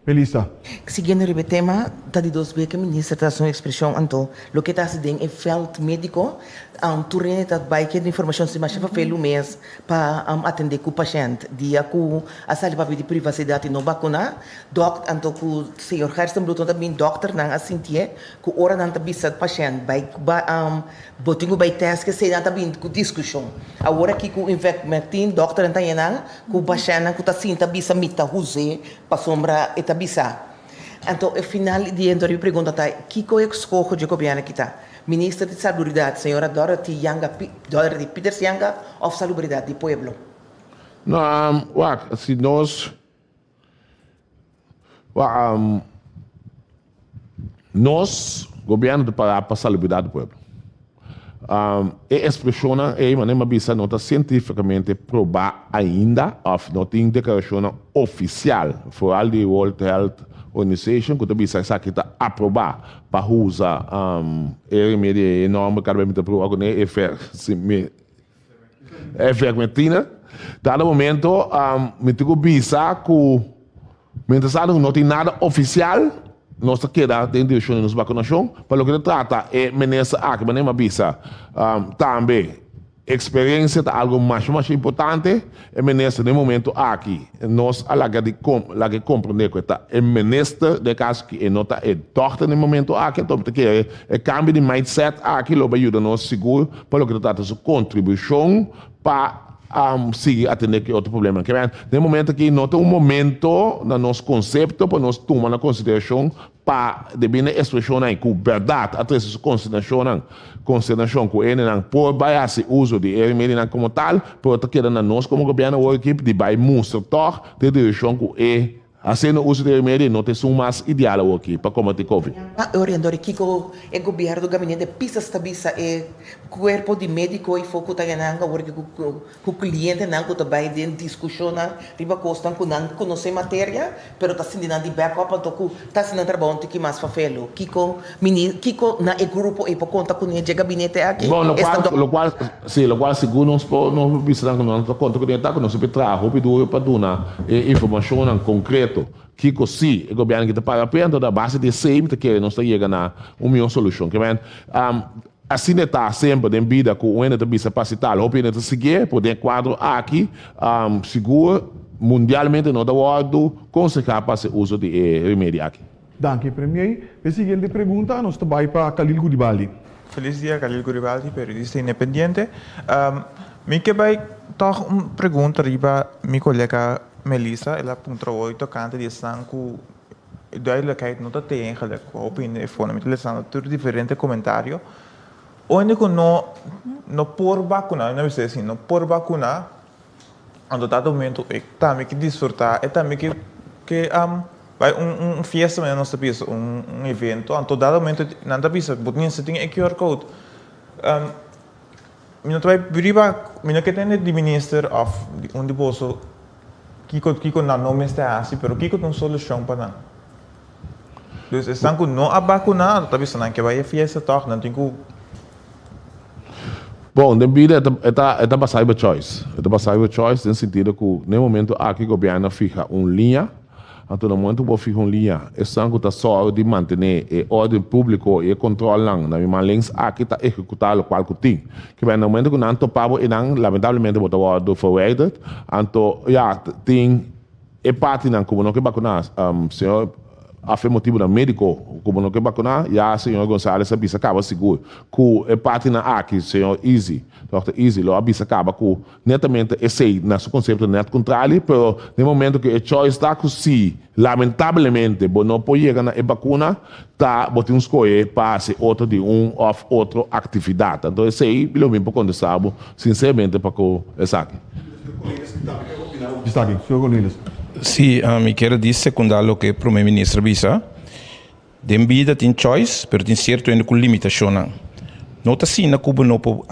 Melissa. Siguiendo riba e tema, ta di dos bes ku e minister ta hasi un ekspreshon, anto loke ta hasi den e vèlt médiko, tur hende ta bai kende informashon si masha fafelu mes pa atendé ku pashènt. Dia ku a sali papia di privasidat i no bakuná, dòk anto ku señor Gerstenbluth no ta bin, dòkternan a sintié ku ora nan ta bisa pashènt bai bo tin ku bai tèst kesei nan ta bin ku diskushon. Awor aki ku Invermectin dòkternan ta yenan ku pashèntnan ku ta sinta bisa mi ta huz'é Pasobra e ta bisa. Anto e final di e anto pregunta ta, kiko e skoho dje gobièrnu aki ta? Minister di Salubridat, señora Dorothy Janga, Dorothy Pieters Janga òf Salubridat di Pueblo? No, wak, si nos. Wak, nos gobièrnu ta pará pa salubridat di pueblo. E ekspreshonnan ei, manera mi a bisa, no ta sientífikamente probá ainda òf no tin deklarashonnan ofisial, foral di World Health Organization, ku ta bisa esaki ta aprobá pa usa e remedi ei, e nòmber kada bes mi ta proba kuné, ivermectina. Dado momento mi tin ku bisa ku. Mientras tanto no tin nada oficial, nos ta keda den direccion di nos vacunacion. Pa loke ta trata e minister aki, manera mi a bisa, tambe experiencia ta algo masha masha importante. E minister den momento aki nos a laga di laga e comprende cu e ta e minister, den e caso aki e no ta e dokter den momento aki, anto mi ta kere e cambio di mindset aki lo bay yuda nos sigur pa loke ta trata su contribucion pa sigui atendé ku e otro problemanan. Ke men, den e momento aki no ta un momento na nos konsepto pa nos tuma na konsiderashon pa debí na e ekspreshonnan ei ku bèrdat a trese su konsternashonnan, konsternashon ku hendenan por bai hasi uso di e remedinan komo tal, pero ta keda na nos komo gobièrnu awor aki di bai mustra tòg den direkshon ku e Haciendo uso di remedio no ta esun mas ideal awoki pa combati covid. A orientador kico e gobierno gabinete pisas ta bisa e cuerpo di medico y fo cu ta yanan awor cu clientenan cu ta bay den discusionnan riba cosnan cu nan conoce materia pero ta sinti nan di back up anto cu ta haci nan trabao un tiki mas fafelo kico mini kico na e grupo ey por conta cune dje gabinete aki Bon locual locual si locual sigur nos por nos por bisa nan cu nos ta conta cune ta cu nos a traha hopi duro pa duna E informashonnan konkreto kiko si e gobièrnu ki ta paga p'e, anto a base di esei mi ta kere nos ta yega na un mihó solushon. Ke men, asina e ta semper den bida ku un hende ta bisa pa si tal, hopi hende ta siguié, pero den e kuadro aki sigur mundialmente no ta wòrdu konsehá pa hasi uso di e remedi aki. Danki Premier. E siguiente pregunta nos ta bai pa Khalil Gouribaldi. Felis dia, Khalil Gouribaldi, periodista independiente. Mi ke bai tòg un pregunta riba mi kolega Melissa, el a puntra hoy tokante di esnan ku duidelijkheid no ta te eigenlijk, ku hopi hende e fono. Mi ta lesando tur diferente komentario. Oinde ku no no por bakuná, mi no bisa asina, no por bakuná, Anto dado momento e tambe ke disfruta, e tambe ke ke bai un un fiesta manera nos ta bisa, un un evento, anto dado momento nan ta bisa bo mester tin e QR code. Mi no ta bai riba, mi no ke tende di minister of di un di boso kiko kiko nan no mester hasi, pero kiko ta un solushon pa nan. Dus esnan ku no a bakuna anto ta bisa nan ke bai e fiesta tòg, nan tin ku. Bon, den bida e ta e ta e ta basá riba choice. E ta basá riba choice den sentido ku den e momento aki gobièrnu a fiha un liña, anto na momento ku bo fiha un liña, esnan ku ta sòru di mantené e órden públiko i e kòntròlnan na mi man links aki ta ehekutá lokual ku tin. Kiba na momento ku nan topa bo einan, lamentablemente bo ta wòrdu verwijderd. Anto, ya, tin e partinan ku bo no ke bakuná, señor. Af e motibunan médiko ku bo no ke bakuná, ya señor Gonzales a bisa kaba sigur ku e partinan aki, señor Izzy, dòkter Izzy lo a bisa kaba ku netamente esei na su konsepto nèt kontrali, pero den momento ku e choice ta ku si lamentablemente bo no por yega na e bakuna, ta bo tin un skohe pa hasi otro di un òf otro aktividat. Anto esei lo mi por kontestá bo sinseramente pa ku esaki. Esaki, señor Cornelis. Sí, mi kier a di sekundá loke Prome Minister a bisa. Den bida tin choice, pero tin sierto hende ku limitashonnan. No ta asina ku bo no por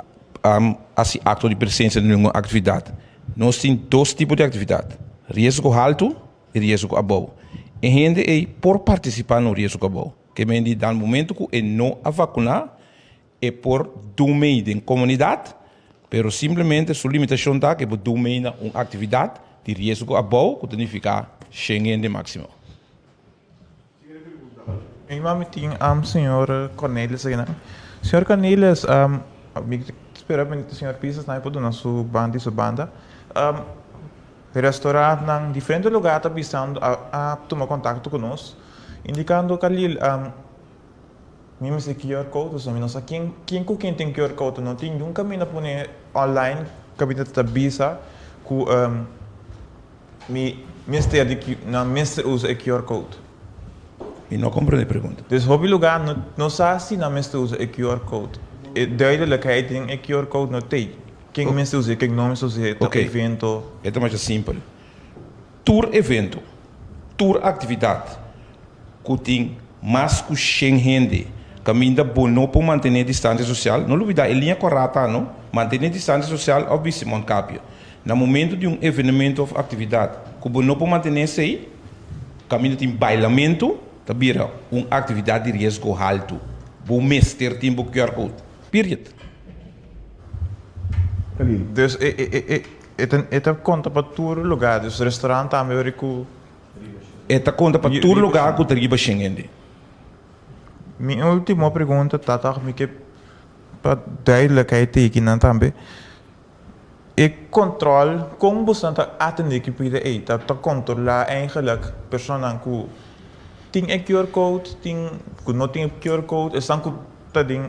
hasi akto di presensia den ningun aktividat. Nos tin dos tipo di aktividat, riesgo haltu i riesgo abou. E hende ei por partisipá na un riesgo abou. Ke men di dal momento ku e no a vakuná, E por dun mei den komunidat, pero simplemente su limitashon ta ku e por dun mei na un aktividat di riesgo abou, ku ta nifiká shen hende máksimo. Mi mami tin señor Cornelis akinan. Señor Cornelis, mi ta spera señor Pisas tambe por duna su banda y su banda. Restaurantnan, diferente lugar ta bisando a tuma contacto cu nos, indicando Khalil, Mi mester QR code pasobra mi no sa ken ken ku ken tin QR code. No tin niun kaminda pone online kaminda ta bisa ku mi mester di nan mester usa e QR code. Mi no komprende e pregunta. Dus hopi luga no no sa si nan mester usa e QR code. E duidelijkheid den e QR code no tei. Ken mester usa e ken no mester usa e ta evento. E ta masha simpel. Tur evento, tur aktividat. ku tin mas ku shen hende kaminda bo no por mantené distansia sosial, no lubidá e liña kòrá ta no, mantené distansia sosial òf bisti mondkapje. Na momento di un evenemento òf aktividat ku bo no por mantené esei, kaminda tin bailamentu, ta bira un aktividat di riesgo haltu. Bo mester tin bo QR code. Period. Dus e e e e ta e ta konta pa tur lugá, dus restaurant tambe ora ku. E ta konta pa tur lugá ku ta riba shen hende. Mi último pregunta ta tòg mi ke pa duidelijkheid teki nan tambe. E kòntròl, kon boso ta atendé ki pida ei? Ta ta kontrolá eigenlijk personanan ku tin e QR code, tin ku no tin e QR code, esnan ku ta den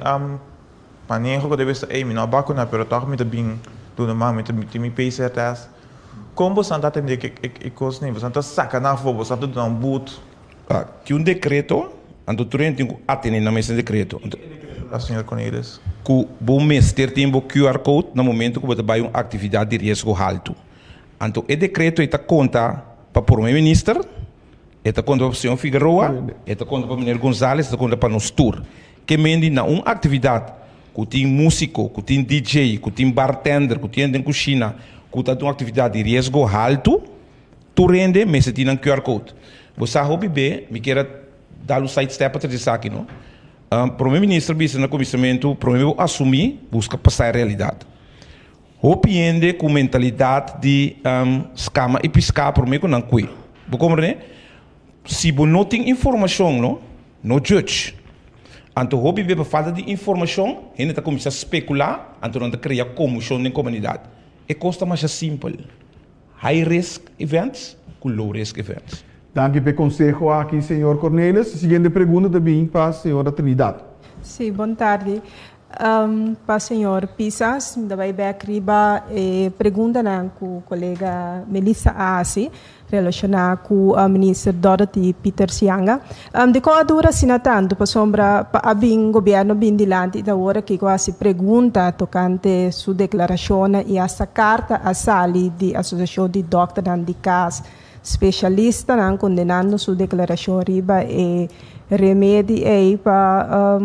maneho ku ta bisa ey mi no a bakuna pero tòg mi ta bin duna man, mi ta tin mi PCR test. Kon boso ta atendé ku e kosnan ei? Boso ta saka nan afó, boso ta duna un but? Tin un dekreto, anto tur hende tin ku atené nan mes e dekreto. Ki e dekreto ta, señor Cornelis? Ku bo mester tin bo QR code na momento ku bo ta bai un aktividat di riesgo haltu. Anto e dekreto ei ta konta pa Prome Minister, e ta konta pa señor Figueroa, e ta konta pa meneer Gonzales, e ta konta pa nos tur. Ke mendi na un aktividat ku tin músiko, ku tin DJ, ku tin bartender, ku tin hende den kushina, ku ta un aktividat di riesgo haltu, Tur hende mester tin nan QR code. Bo sa hopi be, mi kier a dal un side step atrás di esaki no. Prome Minister bisa na kuminsamentu, prome bo asumi, buska pasa e realidat. Hopi hende ku mentalidat di skama i piská prome ku nan kue. Bo komprende? Si bo no tin informashon no, no judge. Anto hopi be pa falta di informashon, hende ta kuminsá spekulá, anto nan ta krea komushon den komunidat. E kos ta masha simpel. High risk events ku low risk events. Danki p'e konseho aki, señor Cornelis. E siguiente pregunta ta bin pa señora Trinidad. Sí, bon tardi. Pa señor Pisas, mi ta bai bek riba e preguntanan ku kolega Melissa a hasi relashoná ku minister Dorothy Pieters Janga. Dikon a dura asina tantu? Pasobra pa a bin gobièrnu bin dilanti i ta ora kiko a hasi pregunta tokante su deklarashonnan i hasta karta a sali di Asosiashon di Dòkternan di Kas spesialistanan kondenando su deklarashon riba e remedi ei pa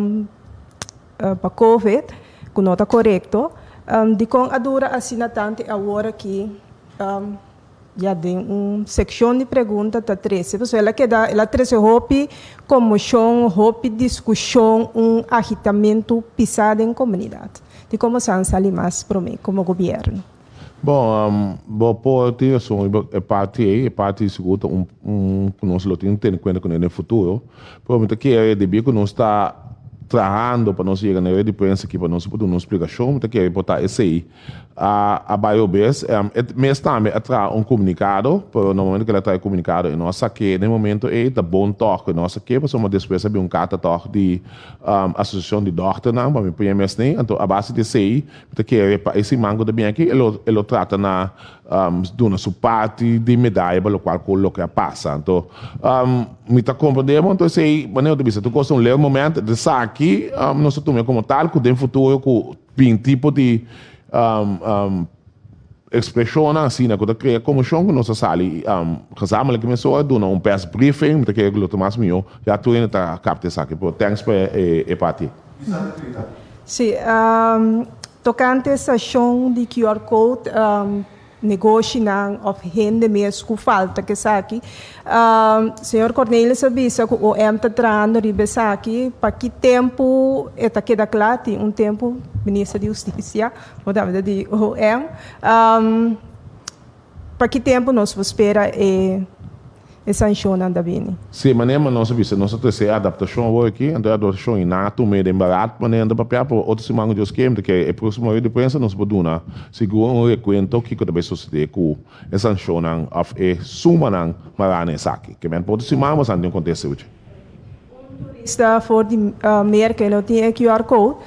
pa covid ku no ta korekto. Dikon a dura asina tantu i awor aki Ya den un sekshon di pregunta ta trese, pasobra el a keda, el a trese hopi konmoshon, hopi diskushon, un agitamentu pisá den komunidat. Di komo sa an sali mas promé komo gobièrnu? Bon, bo por tin rason riba e parti ei, e parti sigur ta un un ku nos lo tin tene kuenta kuné den futuro, pero mi ta kere debí ku nos ta trahando pa nos yega na e red di prensa aki pa nos por duna un splikashon, mi ta kere por ta esei. A a bai obes. E mes tambe a traha un komunikado, pero na momento ku el a traha e komunikado e no a sak'é den e momento ei. Ta bon tòg ku e no a sak'é pasobra despues a bin un karta tòg di Asosiashon di Dòkternan pa mi pone mes nei. Anto a base di esei mi ta kere pa e siman ku ta bin aki e lo e lo trata na duna su parti di medaya pa lokual ku loke a pasa. Anto mi ta komprendé bo. Anto esei manera bo ta bisa tur kos ta un leu moment. Esaki nos ta tuma komo tal ku den futuro ku Bin tipo di ekspreshonnan asina ku ta krea konmoshon ku nos a sali gezamenlijk mesora duna un pers briefing, mi ta kere ku lo ta mas mihó ya tur hende ta kapta esaki, pero thanks pa e parti. Sí, tokante stashon di QR code. Negoshinan of hende mes ku falta ku esaki. Señor Cornelis a bisa ku OM ta trahando riba esaki. Pa ki tempu e ta keda kla? Tin un tempu Minister di Hustisia bo tabata di OM. Pa ki tempu nos por spera e E sanshonnan ta bini. Si, manera ma nos a bisa, nos a trese e adaptashon awor aki, anto e adaptashon i nan a tum'é den barat manera nan ta papia, pero otro siman ku Dios ke, mi ta kere e próksimo rueda di prensa nos por duna sigur un rekuento kiko ta bai sosodé ku e sanshonnan òf e sumanan mará na esaki. Ke men pa otro siman bo sa tin un kontesta uchi. Un turista for di Merka e no tin e QR code,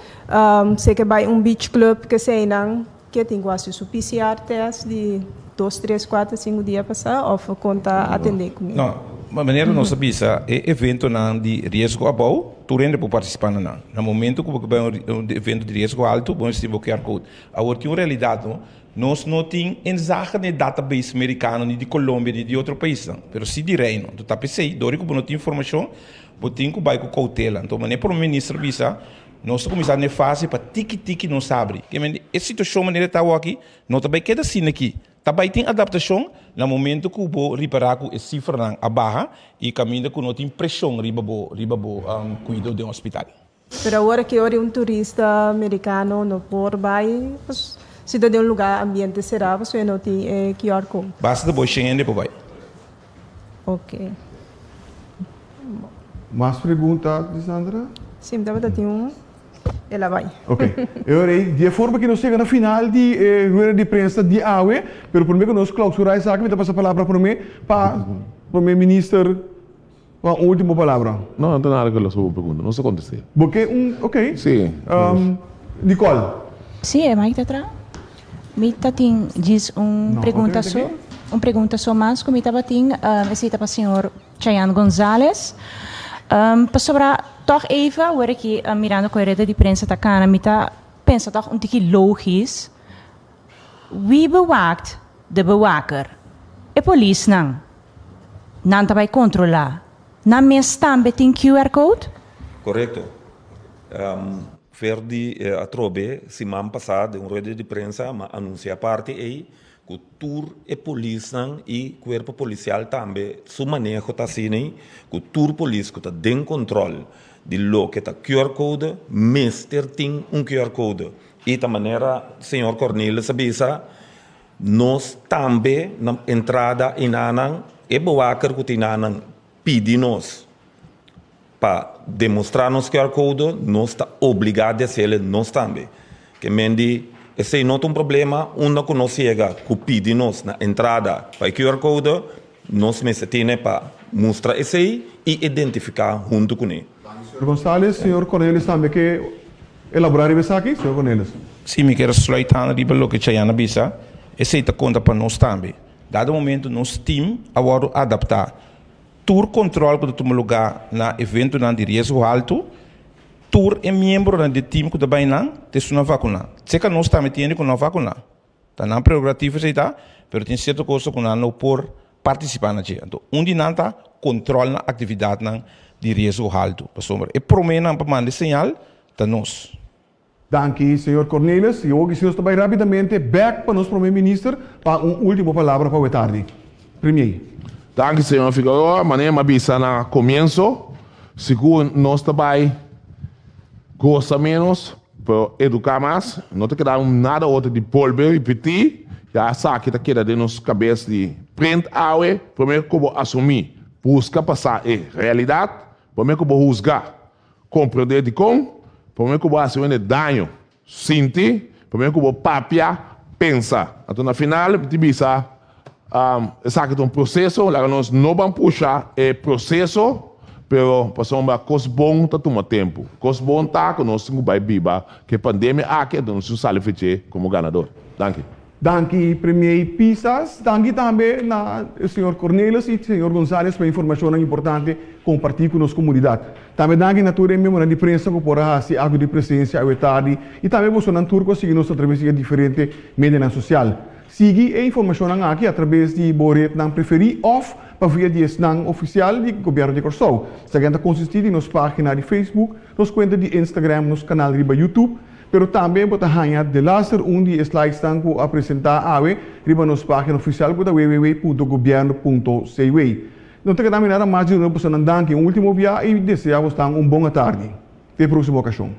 se ke bai un beach club keseinan Ke tin ku hasi su PCR test di dos, tres, kuater, sinku dia pasá òf kon ta atendé ku mi? No. Manera nos a bisa, e eventonan di riesgo abou, tur hende por partisipá na nan. Na momento ku bo ke bai un evento di riesgo altu, bo mester tin bo QR code. Awor tin un realidat no, nos no tin inzage den e database merikano, ni di Colombia, ni di otro paisnan, pero si di Reino. Anto ta p'esei, dor di ku bo no tin informashon, bo tin ku bai ku koutela. Anto manera Prome Minister a bisa, nos ta kuminsá na e fase pa tiki tiki nos habri. E situashon manera e ta awor aki, no ta bai keda asina aki. Ta bai tin adaptashon na momento ku bo ripará ku e sifranan a baha i kaminda ku no tin preshon riba bo riba bo kuido den hospital. Pero awor aki ora un turista merikano no por bai si ta den un lugar ambiente será pasobra e no tin e QR code. Basta ta bo shen hende por bai. Ok. Mas pregunta, Lisandra? Si, mi tabata tin un. El a bai. Ok. E ora ei, di e forma ki nos yega na final di e rueda di prensa di awe, pero promé ku nos klausurá esaki mi ta pasa palabra promé pa Promé Minister pa un último palabra. No, no ta nada ku lo bo pregunta. Nos ta kontest'é. Bo ke un, ok. Sí. Nicole. Sí, e mic ta traha. Mi ta tin djis un pregunta so, un pregunta so mas ku mi tabatin, esei ta pa señor Chayanne Gonzalez. Pasobra tòg even awor aki mirando ku e reda di prensa ta kana mi ta pensa tòg un tiki logis. Wie bewaakt de bewaker? E polisnan. Nan ta bai kontrolá. Nan mes tambe tin QR code? Korekto. Ferdi atrobe siman pasá den un rueda di prensa m'a anunsiá parti ei Ku tur e polisnan i kuerpo polisial tambe su maneho ta asina ei, ku tur polis ku ta den kontrol di loke ta QR code mester tin un QR code. I ta manera señor Cornelis a bisa, nos tambe na entrada enanan e bewaker ku tin nanan pidi nos pa demostrá nos QR code, nos ta obligá di hasiel nos tambe. Ke men di esei no ta un problema, unda ku nos yega ku pidi nos na entrada pa e QR code, nos mester tene pa mustra esei i identifiká huntu kuné. Señor Gonzales, señor Cornelis tambe ke elaborá riba esaki? Señor Cornelis. Sí, mi kier sluit aan riba loke Chayanne a bisa, esei ta konta pa nos tambe. Dado momento nos team a wòrdu adaptá. Tur control cu ta tuma lugar na eventonan di riesgo halto, tur e miembronan di e team cu ta bay nan ta esunnan vacuna. Seca nos tambe tin hende cu no a vacuna. Ta nan prerogativa esey ta, pero tin cierto cosa cu nan no por participa na dje. Anto un di nan ta control na actividadnan di riesgo halto, pasobra e promenan pa manda e señal ta nos. Danki, señor Cornelis. I awor nos ta bai rapidamente bek pa nos Prome Minister pa un ultimo palabra pa awe tardi. Premier. Danki, señor Figueroa. Manera mi a bisa na comienso, sigur nos ta bai goza menos, pero educa mas. No ta keda nada otro di bolbe ripiti. Ya esaki ta keda den nos cabes di print awe. Prome cu bo asumi, busca pa sa e realidad. Prome cu bo huzga, Komprendé dikon? Promé ku bo hasi wende daño, sinti. Promé ku bo papia, pensa. Anto na final mi tin bisa, esaki ta un proseso, laga nos no ban pusha e proseso, pero pasobra kos bon ta tuma tempu. Kos bon ta ku nos tin ku bai biba ku e pandemia aki, anto nos tin ku sali fech'é komo ganador. Danki. Danki Premier Pisas. Danki tambe na señor Cornelis y señor Gonzales pa e informacionnan importante comparti cu nos comunidad. Tambe danki na tur e miembronan di prensa cu por a haci acto di presencia awe tardi y tambe bosonan tur cu a sigui nos atraves di e diferente medianan social. Sigui e informacionnan aki atraves di bo rednan preferi of pa via di esnan oficial di Gobierno di Corsou. Esaki ta consisti di nos pagina di Facebook, nos cuenta di Instagram, nos canal riba YouTube, Pero tambe bo ta haña delaster un di e slidesnan ku a presentá awe riba nos página ofisial ku ta www.gobierno.cw. No ta keda mi nada mas di duna bosonan danki un último bia i deseá bosnan un bon atardi. Te e próksimo okashon.